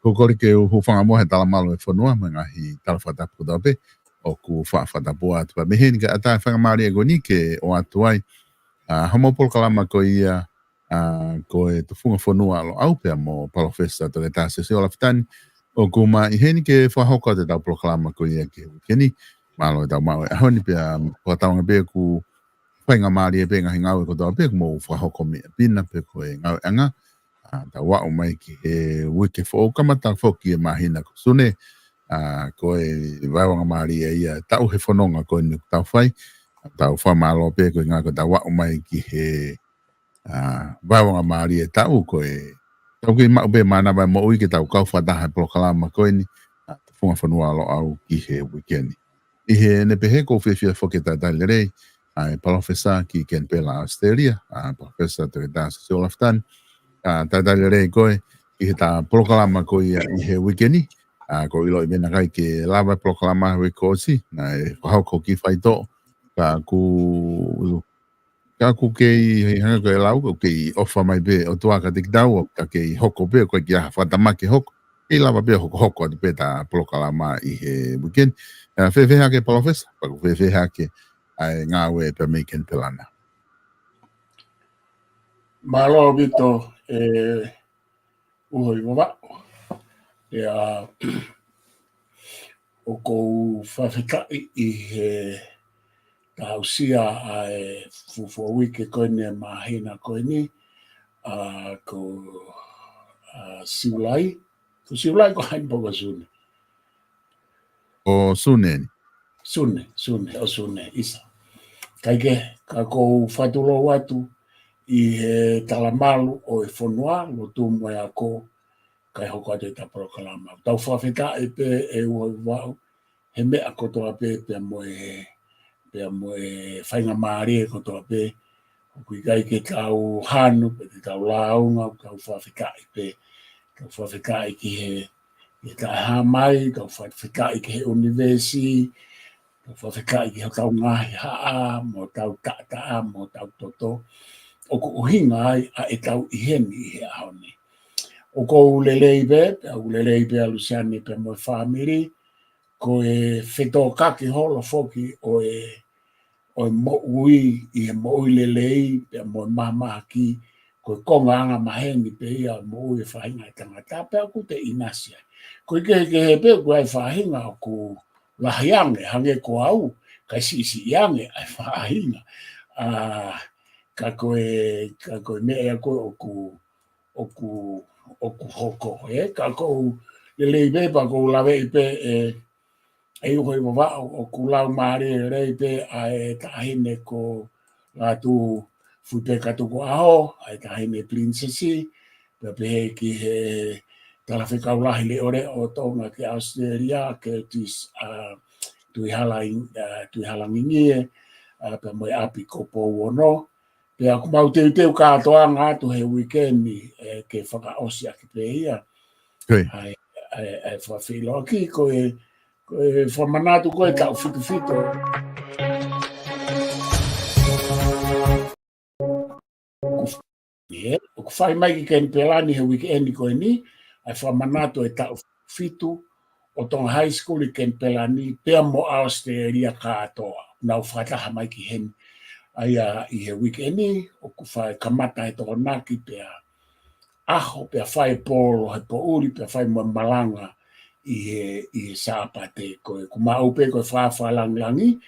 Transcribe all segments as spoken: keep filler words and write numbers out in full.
ʻOku ou kole ke u hūfanga muʻa he talamalu ʻo e fonua mo e ngaahi tala fakatapu kotoa pē ʻoku faʻa fakatapu atu. Pea mei heni kae ʻatā e faingamālie ko eni ke ʻoatu ai ʻa hoʻomou polokalama ko ia, ʻa, ko e Tufunga Fonua Loʻau pea mo Palōfesa Toketā Siosiua Lafitani, ʻoku ma ʻi heni ke fakahoko atu ʻetau polokalama ko ia ki he uike ni. Mālō ʻetau maʻu e ʻaho ni pea fakatauange pē ʻoku faingamālie pē ngaahi ngāue kotoa pē ʻoku mou fakahoko mei ʻapi na pe ko e ngāueʻanga. ʻA, tau aʻu mai ki he uike foʻou, kamata foki e māhina ko Sune. ʻA, ko e vaeua mālie ia taʻu he fononga ko eni ʻoku tau fai. Tau fakamālō pē ko e ngā ko tau aʻu mai ki he, ʻa, vaeua mālie taʻu ko e tau kei maʻu pē mānava e moʻui ke tau kau fakataha he polokalama ko eni, ʻa, Tufunga Fonua Loʻau ki he uike ni. ʻI heʻene pehē ʻoku ou fiefia foki ke talitali lelei ʻa e Palōfesa ki Kenipela, ʻAositelēlia, ʻa, Palōfesa Toketā Siosiua Lafitani. ʻA, talitali lelei koe ʻi heʻeta polokalama ko ia ʻi he uike ni. ʻA, ʻoku ou ʻiloʻi pē naʻe ʻikai ke lava e polokalama he uike kuo ʻosi, naʻe fakahoko ki faitoʻo. Ka ʻoku, ka ʻoku kei hanga ko e lau, ʻoku kei ʻofa mai pē ʻOtua kiate kitaua, ka kei hoko pē, ʻoku ʻikai ke ʻi ai ha fakatamaki hoko. Kei lava pē hokohoko atu pē ʻeta polokalama ʻi he uike ni. ʻA, fēfē hake Palōfesa, pea ʻoku fēfē hake ʻa e ngāue pea mei Kenipela na? Mālō ʻaupito, ʻe Uhoivavaʻu. Pea ʻoku ou fakafetaʻi ʻi heʻeta aʻusia ʻa e fuofua uike ko eni e māhina ko eni, ʻa, ko, ʻa, Siulai. Ko Siulai ko hai pē ko Sune? Ko Sune ni. Sune, Sune, ʻo Sune, ʻisa. Kae kehe, ka ʻoku ou fakatulou atu ʻi he talamalu ʻo e fonua, lotu mo e ako, kae hoko atu ʻeta polokalama. Tau fakafetaʻi pē ʻe Uhoivavaʻu he meʻa kotoa pē, pea mo e, pea mo e faingamālie kotoa pē. ʻOku ʻikai ke tau hanu, pe te tau lāunga, tau fakafetaʻi pē. Tau fakafetaʻi ki he, he taʻehāmai, tau fakafetaʻi ki he ʻunivēsi, tau fakafetaʻi ki hotau ngaahi haʻa, mo hotau taʻataʻa, mo hotau toto. ʻOku ʻuhinga ai ʻa ʻetau ʻi heni ʻi he ʻaho ni. ʻOku ou lelei pē, pea ʻoku lelei pē ʻa Lusiane pea mo e fāmili, ko e fetōkaki holo foki ʻo e, ʻo e moʻui ʻi he moʻui lelei, pea mo e mahamahaki, ko e konga angamaheni pē ia moʻui e faʻahinga e tangata, pea ʻoku te ʻinasi ai. Ko e kehekehe pē, ko e faʻahinga ʻoku lahi ange, hangē ko au, kae siʻisiʻi ange ʻa e faʻahinga. ʻA, ka ko e, ka ko e meʻa ia ko ē ʻoku, ʻoku, ʻoku hoko, ē? Ka ʻoku ou lelei pē, pea ʻoku ou laveʻi pē, ʻe, ʻe Uhoivavaʻu, ʻoku laumālie lelei pē ʻa e taʻahine ko Lātūfuipeka Tukuʻaho, ʻa e taʻahine pilinisesi, pea pehē ki he talafekau lahi leʻoleʻo ʻo Tonga ki ʻAositelēlia, Curtis, ʻa, Tuihala ʻIng-, ʻa, Tuihala Ngingie, ʻa, pea mo e ʻapi ko Pouono. Pea ʻoku mau teuteu kātoanga atu he uike ni, ʻe, ke fakaʻosi ʻaki pē ia. Koia. ʻA e, ʻa e, ʻa e fakafeʻiloaki, ko e, ko e fakamanatu ko e taʻu fitu fitu. ʻOku, ē, ʻoku fai mai ki Kenipela ni he uike ni ko eni, ʻa e fakamanatu e taʻu fitu ʻo Tonga High School ʻi Kenipela ni, pea mo ʻAositelēlia kātoa. Nau fakataha mai ki heni. ʻA ia ʻi he uike ni, ʻoku fai kamata he Tokonaki pea ʻaho, pea fai polo he poʻuli, pea fai mo e malanga ʻi he, ʻi he Sāpate. Ko e, ʻoku maʻu pē ko e fakalangilangi,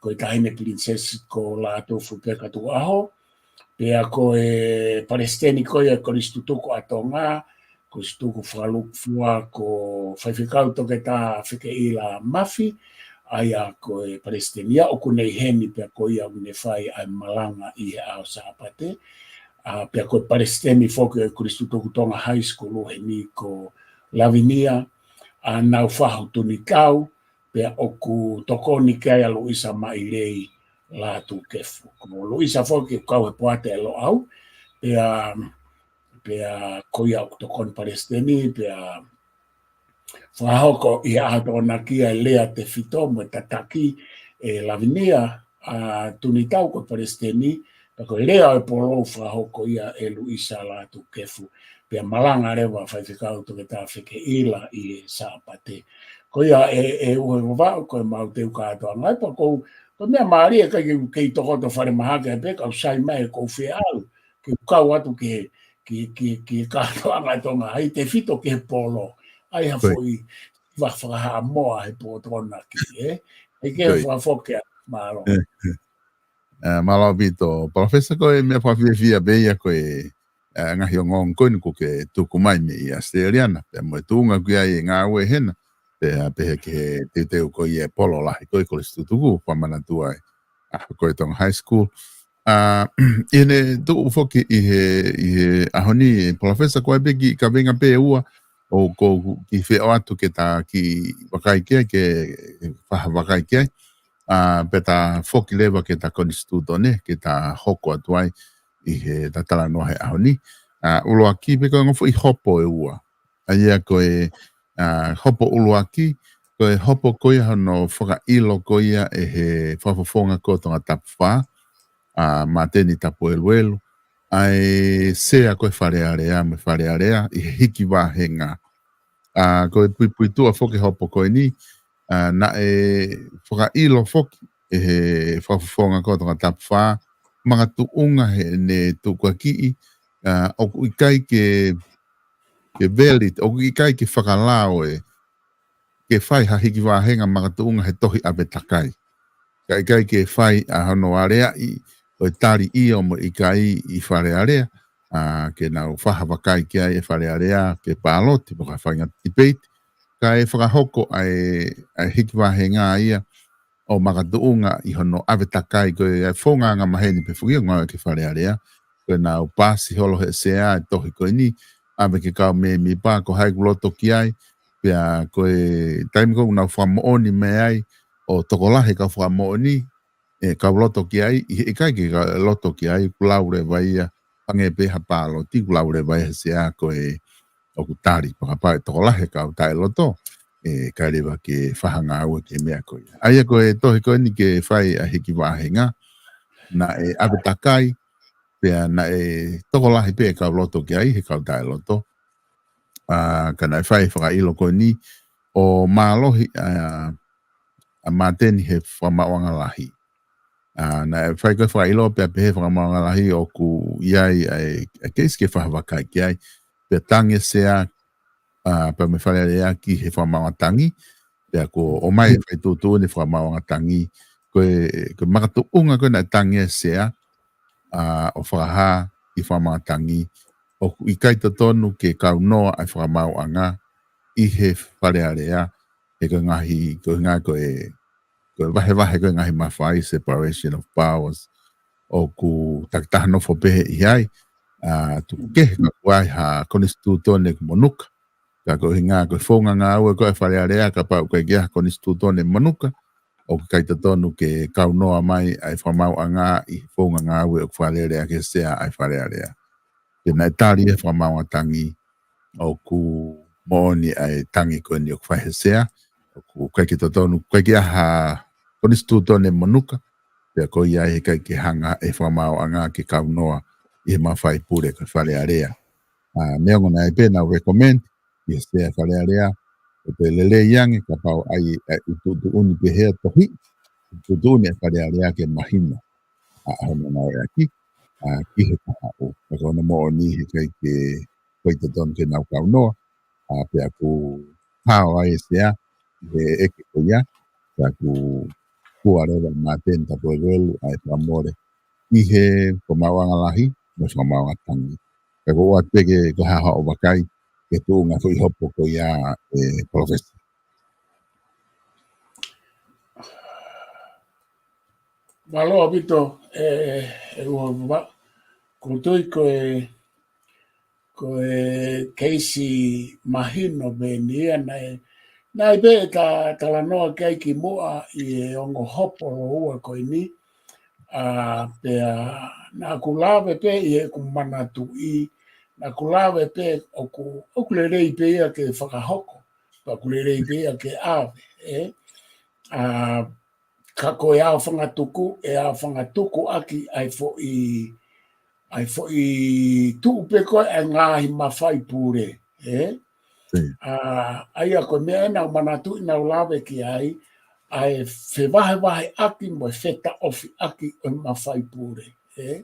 ko e taʻahine pilinisesi ko Lātūfuipeka Tukuʻaho, pea ko e palesiteni ko ia e Kolisi Tutuku ʻa Tonga, Kolisi Tutuku Fakalūkufua ko Faifekau Toketā Fekeʻila Mafi, ʻa ia ko e palesiteni ia ʻoku ne ʻi heni pea ko ia ʻoku ne fai ʻa e malanga ʻi he ʻaho Sāpate. ʻA, pea ko e palesiteni foki ʻo e Kolisi Tutuku Tonga High School heni ko Lavinia, ʻa, Naufahu Tunitau, pea ʻoku tokoni ki ai ʻa Luisa Maʻilei Lātūkefu. Ko Luisa foki ʻoku kau he poate ʻa Loʻau, pea, pea ko ia ʻoku tokoni palesiteni, pea fakahoko ʻi he ʻaho Tokonaki ʻa e lea tefito mo e tataki ʻe Lavinia, ʻa, Tunitau ko e palesiteni, pea ko e lea ʻo e polo ʻoku fakahoko ia ʻe Luisa Lātūkefu. pea malanga leva Faifekau Toketā Fekeʻila ʻi he Sāpate. Ko ia ʻe, ʻe ʻUhivavaʻu, ko e mau teu kātoanga ai, pea ko, ko e meʻa mālie ʻikai ke, kei tokoto falemahaki ai pē, kau sai mai ʻeku feʻau, ke kau atu ke, ke, ke, ke kātoanga Tonga, ʻi he tefito ki he polo, ʻa ia ha foʻi fakahā moa he pō Tokonaki, ē? ʻIkai ke fakafoki ā, mālō. Mālō ʻaupito, Palōfesa, ko e meʻa fakafiefia pē ia ko e, ʻa, ngaahi ongoongo ko eni kuo ke tuku mai mei ʻAositelēlia na, pea mo e tuʻunga ko ia ʻi he ngāue hena, pea pehē ki he teuteu ko ia e polo lahi ko e Kolisi Tutuku, fakamanatu ai, ʻa, ko e Tonga High School. ʻA, ʻi heʻene tuʻu foki ʻi he, ʻi he ʻaho ni, Palōfesa, ko e pē kiʻi kaveinga pē ʻe ua, ʻoku ou kiʻi feʻao atu ke ta kiʻi vakai ki ai, ke fa-, vakai ki ai. ʻA, pea ta foki leva ki he ta konisitūtone, ke ta hoko atu ai ʻi he ta talanoa he ʻaho ni. ʻA, ʻuluaki pē ko e ongo foʻi hopo ʻe ua. ʻA ia ko e, ʻa, hopo ʻuluaki, ko e hopo ko ia hono fakaʻilo ko ia ʻe he Fakafofonga ko Tongatapu Fā, ʻa, Māteni Tapueluelu, ʻa e sea ko e Fale Alea mo e Fale Alea ʻi he hiki vāhenga. ʻA, ko e puipuituʻa foki hopo ko eni, ʻa, naʻe fakaʻilo foki ʻe he Fakafofonga ko Tongatapu Fā, makatuʻunga heʻene tuʻukiʻi, ʻa, ʻoku ʻikai ke, ke valid, ʻoku ʻikai ke fakalao ē, ke fai ha hiki vāhenga makatuʻunga he tohi ʻave takai. Ka ʻikai ke fai ʻa hono aleaʻi ʻo e tali ʻio mo ʻikai ʻi Fale Alea, ʻa, ke nau fai ha vakai ki ai ʻe Fale Alea ke pāloti, mo ha faʻahinga tipeiti, kae fakahoko ʻa e, ʻa e hiki vāhenga ia ʻo makatuʻunga ʻi hono ʻave takai ko e founga angamaheni pē foki ʻo ngāue ki Fale Alea, ko ʻenau paasi holo he sea e tohi ko eni, ʻave ki he kau mēmipa, ko hai ʻoku loto ki ai, pea ko e taimi ko ē ʻoku nau fakamoʻoni mei ai, ʻo tokolahi e kau fakamoʻoni, ʻe kau loto ki ai, ʻi he ʻikai ke kau loto ki ai, ʻoku lau leva ia, hangē pē ha pāloti, ʻoku lau leva ia he sea ko ē ʻoku tali, pea kapau ʻe tokolahi e kau taʻeloto, ʻe ʻikai leva ke fai ha ngāue ki he meʻa ko ia. ʻA ia ko e tohi ko eni ke fai ʻa e hiki vāhenga, naʻe ʻave takai, pea naʻe tokolahi pē e kau loto ki ai he kau taʻeloto. ʻA, ka naʻe fai e fakaʻilo ko eni ʻo mālohi ʻa, ʻa Māteni he Fakamaauʻanga Lahi. ʻA, naʻe fai ko e fakaʻilo pea pehē Fakamaauʻanga Lahi ʻoku ʻi ai ʻa e, ʻa e keisi ke fai ha vakai ki ai. Pea tangi e sea, ʻa, pea mei Fale Alea ki he Fakamaauʻanga Tangi, pea kuo ʻomai e fai tuʻutuʻuni Fakamaauʻanga Tangi, ko e, ko e makatuʻunga ko ē naʻe tangi e sea, ʻa, ʻo fakahā ʻi Fakamaauʻanga Tangi, ʻoku ʻikai totonu ke kaunoa ʻa e Fakamaauʻanga ʻi he Fale Alea, he ko e ngaahi, ko e ngaahi ko e, ko e vahevahe ko e ngaahi mafai, separation of powers, ʻoku takitaha nofo pē ʻi ai, ʻa, tuku kehe ka ʻoku ʻi ai ha konisitūtone ʻoku monuka. Ka ko e ʻuhinga ko e founga ngāue ko ē ʻa e Fale Alea kapau ʻoku ʻikai ke ʻi ai ha konisitūtone monuka, ʻoku ʻikai totonu ke kaunoa mai ʻa e Fakamaauʻanga ʻi he founga ngāue ʻoku fakaleleiʻaki ʻe he sea ʻa e Fale Alea. Pea naʻe tali ʻe he Fakamaauʻanga Tangi ʻoku moʻoni ʻa e tangi ko eni ʻoku fai he sea, ʻoku ʻikai ke totonu, ʻikai ke ʻi ai ha konisitūtone monuka, pea ko ia ai he ʻikai ke hanga ʻe he Fakamaauʻanga ke kaunoa ʻi he mafai pule ko e Fale Alea. ʻA, neongo naʻe ʻi ai pē ʻenau recommend ʻi he sea Fale Alea, ʻoku toe lelei ange kapau ʻe ʻi ai e tuʻutuʻuni pehē ʻa e tohi, tuʻutuʻuni ʻa e Fale Alea ke mahino ʻa, ʻa hono ngāueʻaki, ʻa, ki he kahaʻu. Ka ko hono moʻoni he ʻikai ke, ʻikai totonu ke nau kaunoa, ʻa, pea ʻoku hao ai e sea, he ʻeke ko ia, pea ʻoku fua leva ʻe Māteni Tapueluelu ʻa e fakamole ʻi he Fakamaauʻanga Lahi mo e Fakamaauʻanga Tangi. Pea ko ʻoatu pē ke, ke haʻu ʻo vakai ki he tuʻunga foʻi hopo ko ia ē Palōfesa. Mālō ʻaupito ē, ē ʻUhivavaʻu, ʻoku ou tui ko e, ko e keisi mahino pē eni ia naʻe, naʻe pē ta talanoa ki ai kimuʻa ʻi he ongo hopo ʻe ua ko eni, ʻa, pea naʻa ku lave pē ʻi heʻeku manatuʻi, naʻa ku lave pē ʻoku, ʻoku lelei pē ia ke fakahoko, pea ʻoku lelei pē ia ke ʻave, ē. ʻA, ka ko e aofangatuku, ʻe aofangatuku ʻaki ʻa e foʻi ʻa e foʻi tuʻu pē ko ē ʻa e ngaahi mafai pule, ē? ʻA ia ko e meʻa ē naʻa ku manatuʻi naʻa ku lave ki ai, ʻa e fevahevaheʻaki mo e fetaʻofiʻaki ʻo e mafai pule, ē?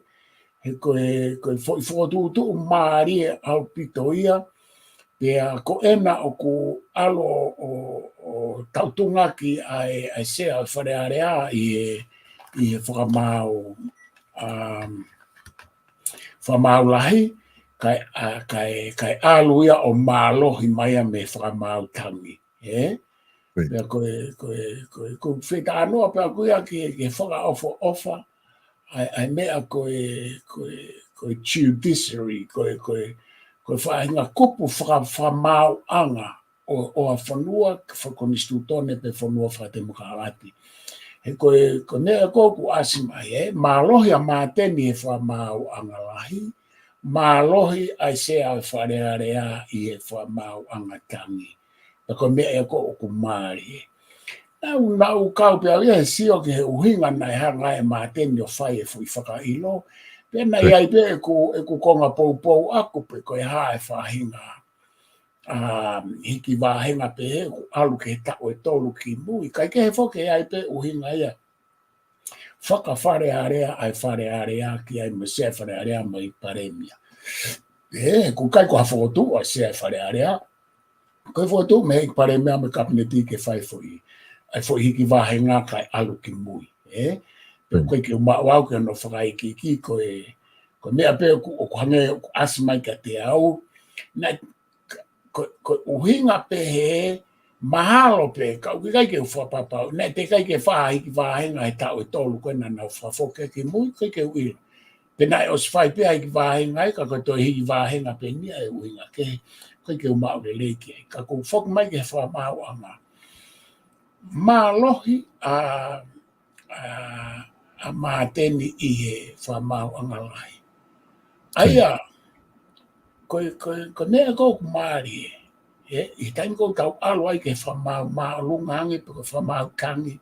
He ko e, ko e foʻi fokotuʻutuʻu mālie ʻaupito ia, pea ko ena ʻoku ʻalu ʻo, ʻo, ʻo tautungaki ʻa e, ʻa e Sea ʻo e Fale Alea ʻi he, ʻi he fakamaau, um, fakamaau lahi, kae, ʻa, kae, kae ʻalu ia ʻo mālohi mai ia mei he fakamaau tangi, ē? Pea ko e, ko e, ko e, ko e fetanoa pea ko ia ke, ke fakaʻofoʻofa, ʻa e, ʻa e meʻa ko e, ko e, ko e judiciary, ko e, ko e, ko e faʻahinga kupu faka-, fakamaauʻanga ʻo, ʻo ha fonua fakakonisitūtone pe fonua fakatemokalati. He ko e, ko e meʻa ko ē ʻoku ʻasi mai, ē, mālohi ʻa Māteni he fakamaauʻanga lahi, mālohi ʻa e Sea ʻo e Fale Alea ʻi he fakamaauʻanga tangi. Pea ko e meʻa ia ko ē ʻoku mālie. Naʻa ku, naʻa ku kau pē au ia he sio ki he ʻuhinga naʻe hanga ai ʻe Māteni ʻo fai e foʻi fakaʻilo. Pea naʻe ʻi ai pē ʻeku, ʻeku konga poupou ʻaku pe ko e hā e faʻahinga, um, hiki vāhenga pehē ʻoku ʻalu ki he taʻu ʻe tolu ki mui. Kae kehe foki ʻe ʻi ai pē ʻuhinga ia faka-Fale Alea, ʻa e Fale Alea ki ai mo e Sea Fale Alea mo e Palēmia. Ē, ʻoku ʻikai ko ha fokotuʻu ʻa e Sea Fale Alea. Ko e fokotuʻu mei he Palēmia mo e Kapineti ke fai foʻi, ʻa e foʻi hiki vāhenga kae ʻalu ki mui, ē? Pea ʻoku ʻikai ke u maʻu au ki hono fakaikiiki, ko e, ko e meʻa pē ʻoku, ʻoku hangē ʻoku ʻasi mai kiate au. Naʻe, ko, ko e ʻuhinga pehē, mahalo pē, ka ʻoku ʻikai ke u fakapapau, naʻe teʻeki ai ke fai ha hiki vāhenga he taʻu ʻe tolu ko ē naʻa nau fakafoki ki mui, ʻikai ke u ʻilo. Pe naʻe ʻosi fai pē ha hiki vāhenga ai, ka ko e toe hiki vāhenga pē eni ʻa e ʻuhinga kehe, ʻikai ke u maʻu lelei ki ai. Ka ʻoku ou foki mai ki he fakamaauʻanga. Mālohi ʻa, ʻa, ʻa Māteni ʻi he fakamaauʻanga lahi. ʻA ia, ko e, ko e, ko e meʻa ko ē ʻoku mālie, ē, ʻi he taimi ko ē ʻoku tau ʻalu ai ki he fakamaau māʻolunga ange, pe ko e fakamaau tangi,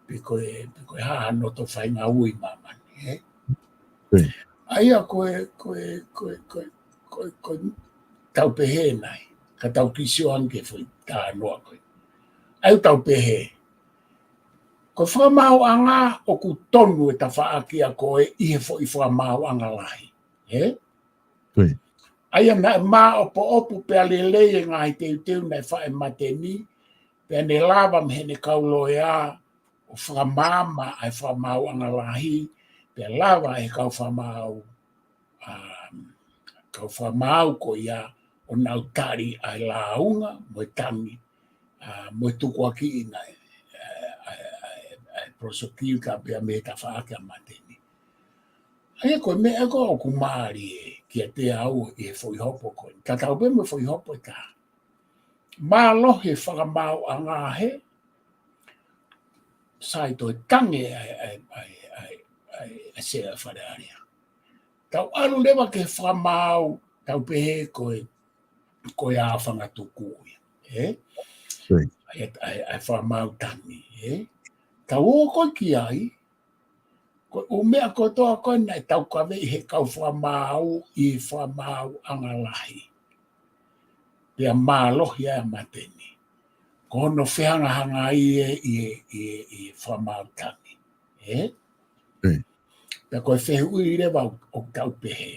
pe ko e, pe ko e hā hano toe faʻahinga ui ʻi māmani, ē? ʻA ia ko e, ko e, ko e, ko e, ko e, ko e tau pehē nai, ka tau kiʻi sio ange ki he foʻi talanoa ko ē. ʻA ia ʻoku tau pehē, ko e fakamaauʻanga ʻoku tonu e tafaʻaki ʻa ko ē ʻi he foʻi fakamaauʻanga lahi, ē? ʻA ia naʻe māʻopoʻopo pea lelei e ngaahi teuteu naʻe fai ʻe Māteni, pea ne lava mei heʻene kau loea ʻo fakamaama ʻa e fakamaauʻanga lahi, pea lava e kau fakamaau, um, kau fakamaau ko ia ʻo nau tali ʻa e lāunga mo e tangi, ʻa, mo e tukuakiʻi ʻa e, ʻa e, ʻa e, ʻa e, ʻa e prosecutor pea mei he tafaʻaki ʻa Māteni. ʻA ia ko e meʻa ko ē ʻoku mālie kiate au ʻi he foʻi hopo ko ē. Tatau pē mo e foʻi hopo ʻe taha. Mālohi e fakamaauʻanga he, sai toe tangi ʻa e, ʻa e, ʻa e, ʻa e, ʻa e, ʻa e Sea Fale Alea. Tau ʻalu leva ki he fakamaau, tau pehē ko e, ko e ʻa Fangatuku ia, ē? ʻA e, ʻa e, ʻa e fakamaau tangi, ē? Tau ō ko ē ki ai, ko e ʻū meʻa kotoa ko ē naʻe taukaveʻi he kau fakamaau ʻi he fakamaauʻanga lahi. Pea mālohi ai ʻa Māteni. Ko hono fehangahangai ē ʻi he, ʻi he, ʻi he fakamaau tangi, ē? Pea ko e fehuʻi leva ʻoku tau pehē,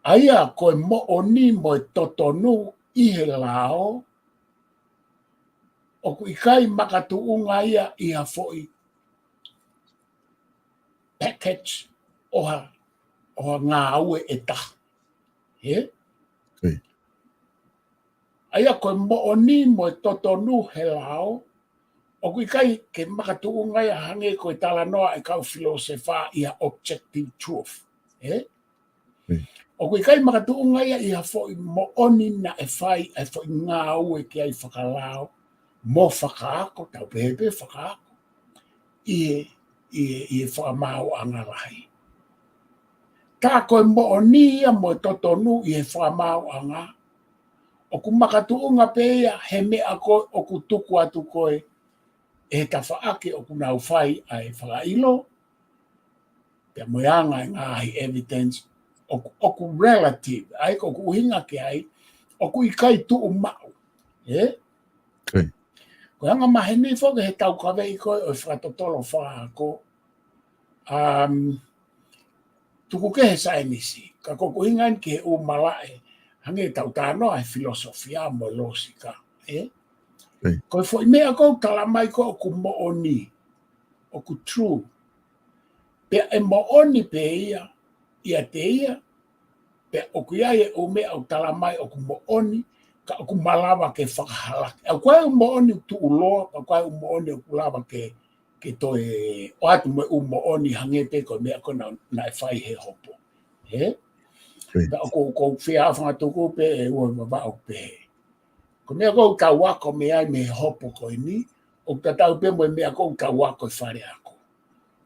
ʻa ia ko e moʻoni mo e totonu ʻi he lao, ʻoku ʻikai makatuʻunga ia ʻi ha foʻi package ʻo ha, ʻo ha ngāue ʻe taha. Ē? ʻA ia ko e moʻoni mo e totonu he lao, ʻoku ʻikai ke makatuʻunga ia hangē ko e talanoa ʻa e kau filōsefa ʻi ha objective truth. Ē? ʻOku ʻikai makatuʻunga ia ʻi ha foʻi moʻoni naʻe fai ʻa e foʻi ngāue ki ai fakalao mo fakaako, tau pehē pē fakaako, ʻi he, ʻi he, ʻi he fakamaauʻanga lahi. Tā ko e moʻoni ia mo e totonu ʻi he fakamaauʻanga, ʻoku makatuʻunga pē ia he meʻa ko ē ʻoku tuku atu ko ē ʻe he tafaʻaki ʻoku nau fai ʻa e fakaʻilo, pea mo e anga e ngaahi evidence ʻoku, ʻoku relative, ʻa ia ko ʻeku ʻuhinga ki ai, ʻoku ʻikai tuʻu maʻu. Ē? Ko e anga maheni foki he taukaveʻi ko ē ʻo e fakatotolo fakaako, um, tuku kehe he saienisi, ka ko ʻeku ʻuhinga eni ki he ʻū malaʻe, hangē ʻetau talanoa he filosofia mo e lōsika, ē? Ko e foʻi meʻa ʻoku tala mai ko ē ʻoku moʻoni, ʻoku true. Pea ʻe moʻoni pē ia, ʻiate ia, pea ʻoku ʻi ai e ʻū meʻa ʻoku tala mai ʻoku moʻoni, ka ʻoku malava ke fakahalaki. ʻOku ʻi ai e ʻū moʻoni ʻoku tuʻuloa, pea ʻoku ʻi ai e ʻū moʻoni ʻoku lava ke, ke toe ʻoatu mo e ʻū moʻoni hangē pē ko e meʻa ko ē naʻe fai he hopo. Ē? Pea ʻoku, ʻoku ou fie ʻafangatuku pē ʻe ua vavaʻu pē. Ko e meʻa ʻoku tau ako mei ai mei he hopo ko eni, ʻoku tatau pē mo e meʻa ʻoku tau ako he fale ako.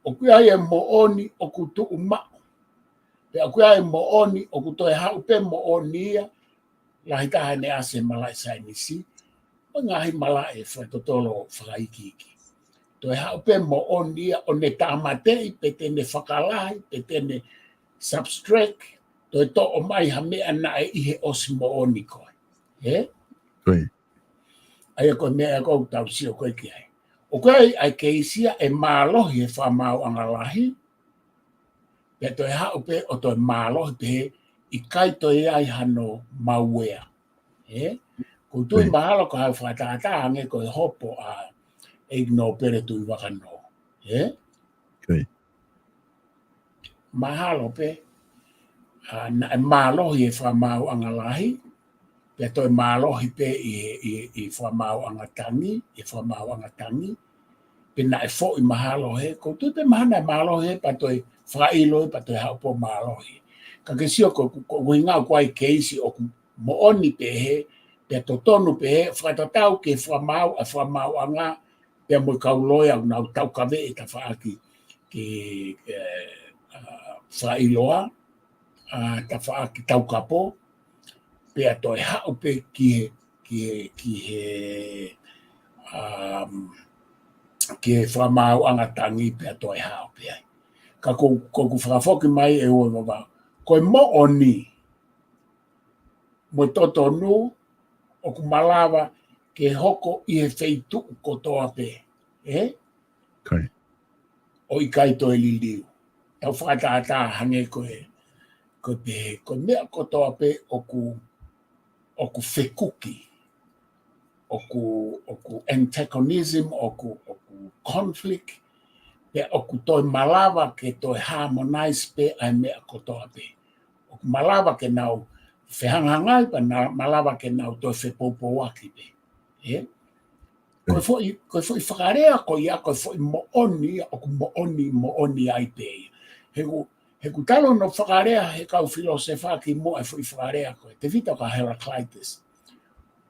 ʻOku ʻi ai e moʻoni ʻoku tuʻu maʻu. Pea ʻoku ʻi ai e moʻoni ʻoku toe haʻu pē moʻoni ia, lahi taha ʻene ʻasi he malaʻe saienisi, mo e ngaahi malaʻe fakatotolo fakaikiiki. Toe haʻu pē moʻoni ia ʻo ne tāmateʻi, pe te ne fakalahi, pe te ne subtract, toe toʻo mai ha meʻa naʻe ʻi he ʻosi moʻoni ko ē. Ē? ʻA ia ko e meʻa ʻoku tau sio ko ē ki ai. ʻOku ʻi ai ʻa e keisi ia ʻe mālohi he fakamaauʻanga lahi, pea toe haʻu pē ʻo toe mālohi pē he ʻikai toe ʻi ai hano mauea. Ē? ʻOku ou tui mahalo ko ha fakatātā hangē ko e hopo ʻa ʻEiki Nōpele Tuʻivakanō. Ē? Mahalo pē, ʻa, naʻe mālohi he fakamaauʻanga lahi, pea toe mālohi pē ʻi he, ʻi, ʻi he fakamaauʻanga tangi, ʻi he fakamaauʻanga tangi, pe naʻe foʻi mahalo he, ʻoku ou tui pē mahalo naʻe mālohi he pea toe fakaʻilo he pea toe haʻu pē ʻo mālohi. Ka ke sio ko, ko, ko e ʻuhinga ʻoku ʻi ai e keisi ʻoku moʻoni pē he, pea totonu pē he, fakatatau ki he fakamaau, ʻa e fakamaauʻanga, pea mo e kau loea ʻoku nau taukaveʻi e tafaʻaki ke, ē, ʻa, fakaʻiloa, ʻa, tafaʻaki taukapo, pea toe haʻu pē ki he, ki he, ki he, um, ki he fakamaauʻanga tangi pea toe haʻu pē ai. Ka ko, ko ʻeku fakafoki mai ʻe ua vavaʻu. Ko e moʻoni, mo e totonu, ʻoku malava ke hoko ʻi he feituʻu kotoa pē. Ē? ʻO ʻikai toe liliu. Tau fakatātā hangē ko e, ko e pehē, ko e meʻa kotoa pē ʻoku, ʻoku fekuki, ʻoku, ʻoku antagonism, ʻoku, ʻoku conflict, pea ʻoku toe malava ke toe harmonize pē ʻa e meʻa kotoa pē. ʻOku malava ke nau fehangahangai pea na, malava ke nau toe fepoupouaki pē. Ē? Ko e foʻi, ko e foʻi fakalea ko ia, ko e foʻi moʻoni ia, ʻoku moʻoni, moʻoni ai pē ia. He ʻoku, he ʻoku talu hono fakalea he kau filōsefa kimuʻa e foʻi fakalea ko ē, tefito kia Heraclitus.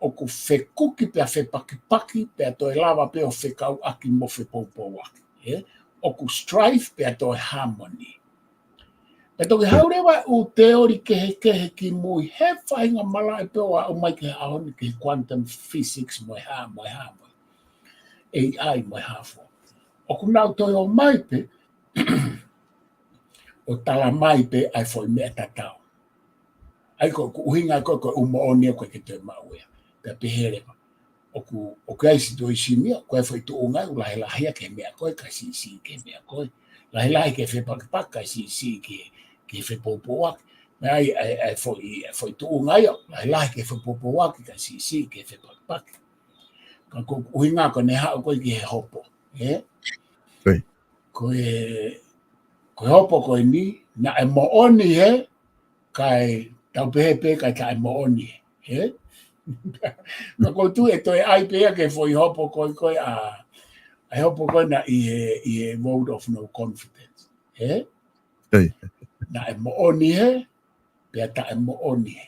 ʻOku fekuki pea fepakipaki, pea toe lava pē ʻo fekauʻaki mo fepoupouaki. Ē? ʻOku strife pea toe harmony. Pea toki haʻu leva e ʻū teoli kehekehe kimui, he faʻahinga malaʻe pē ʻo aʻu mai ki he ʻaho ni ki he quantum physics mo e hā, mo e hā, mo e A I mo e hā fua. ʻOku nau toe ō mai pē, ʻo tala mai pē ʻa e foʻi meʻa tatau. ʻA ia ko, ko e ʻuhinga ko, ko e ʻū moʻoni ʻoku ʻikai ke toe maʻu ia. Pea pehē leva. ʻOku, ʻoku ʻi ai e situeisini ia, ko e foʻi tuʻunga ia, ʻoku lahilahi ia ki he meʻa ko ē, kae siʻisiʻi ki he meʻa ko ē. Lahilahi ki he fepakipaki, kae siʻisiʻi ki he, ki he fepoupouaki. Meʻa ai, ʻa e, ʻa e foʻi, ʻa e foʻi tuʻunga ia, lahilahi ki he fepoupouaki, kae siʻisiʻi ki he fepakipaki. Ka ko e ʻuhinga ko ʻene haʻu ko ē ki he hopo. Ē? Ko e, ko e hopo ko eni, naʻe moʻoni he, kae tau pehē pē kae taʻemoʻoni he. Ē? Ka ʻoku ou tui ʻe toe ʻai pē ia ki he foʻi hopo ko ē ko ē ʻa, ʻa e hopo ko ē naʻe ʻi he, ʻi he vote of no confidence. Ē? Naʻe moʻoni he, pea taʻemoʻoni he.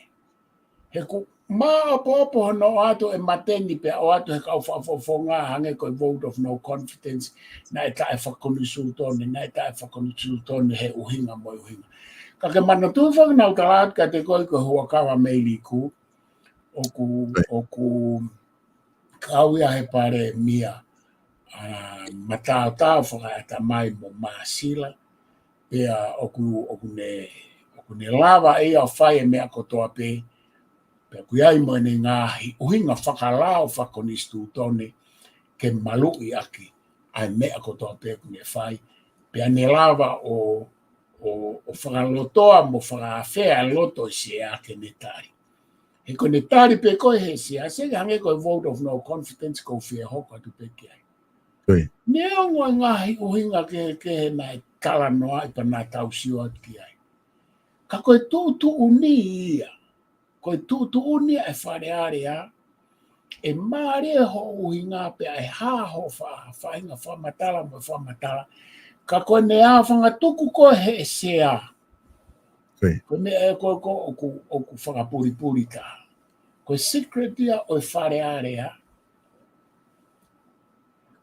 He ʻoku māʻopoʻopo hono ʻoatu e mate ni pea ʻoatu he kau fakafofonga hangē ko e vote of no confidence, naʻe taʻefakakonisitūtone, naʻe taʻefakakonisitūtone he ʻuhinga mo e ʻuhinga. Ka ke manatuʻi foki naʻa ku tala atu kiate koe ko e huʻakavameiliku, ʻoku, ʻoku kau ia he palēmia, ʻa, mataotao fakaʻatamai mo māsila, pea ʻoku, ʻoku ne, ʻoku ʻOku ne lava ʻe ia ʻo fai e meʻa kotoa pē, pea ʻoku ʻi ai mo ʻene ngaahi ʻuhinga fakalao fakakonisitūtone ke maluʻi ʻaki ʻa e meʻa kotoa pē ʻoku ne fai, pea ne lava ʻo, ʻo, ʻo fakalotoa mo fakaafea e loto ʻo e sea ke ne tali. He ko ʻene tali pē ko ē ʻe he sea, ʻe hangē ko e vote of no confidence ʻoku ou fie hoko atu pē ki ai. Neongo e ngaahi ʻuhinga kehekehe naʻe talanoaʻi pea naʻa tau sio atu ki ai, ka ko e tuʻutuʻuni ia, ko e tuʻutuʻuni ia ʻa e Fale Alea, ʻe mālie hoʻo ʻuhinga pea ʻe hā hoʻo fa-, faʻahinga fakamatala mo e fakamatala, ka ko ʻene aofangatuku ko ē ʻe he sea. Ko e meʻa ē ko ē ʻoku, ʻoku fakapulipuli taha. Ko e secret ia ʻo e Fale Alea,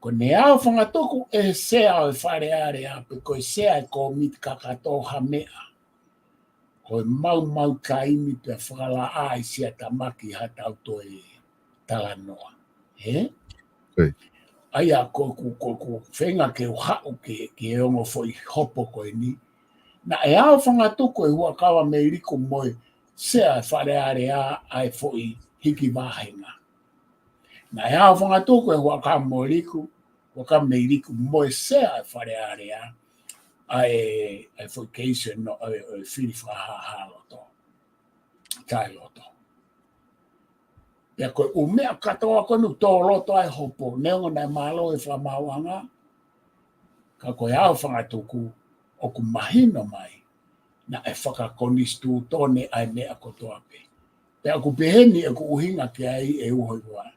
ko ʻene aofangatuku ʻe he sea ʻo e Fale Alea, pe ko e sea ʻo e kōmiti kakato ha meʻa, ko e maumau taimi pea fakalaʻā ʻi siatamaki ha tau toe talanoa. He? ʻA ia ko ʻeku, ko ʻeku feinga ke u haʻu ki he, ki he ongo foʻi hopo ko eni. Naʻe aofangatuku ʻe Huʻakavameiliku mo e sea ʻo e Fale Alea ʻa e foʻi hiki vāhenga. Naʻe aofangatuku ʻe Huʻakavameiliku, Huʻakavameiliku mo e sea ʻo e Fale Alea ʻa e, ʻa e foʻi keisi ʻo e, ʻo e fili fakahāhā loto, taʻeloto. Pea ko e ʻū meʻa kātoa ko eni ʻoku tō loto ai e hopo, neongo naʻe mālō e fakamaauʻanga, ka ko e aofangatuku ʻoku mahino mai naʻe fakakonisitūtone ʻa e meʻa kotoa pē. Pea ʻoku pehē ni ʻeku ʻuhinga ki ai, ʻe Uhoivua.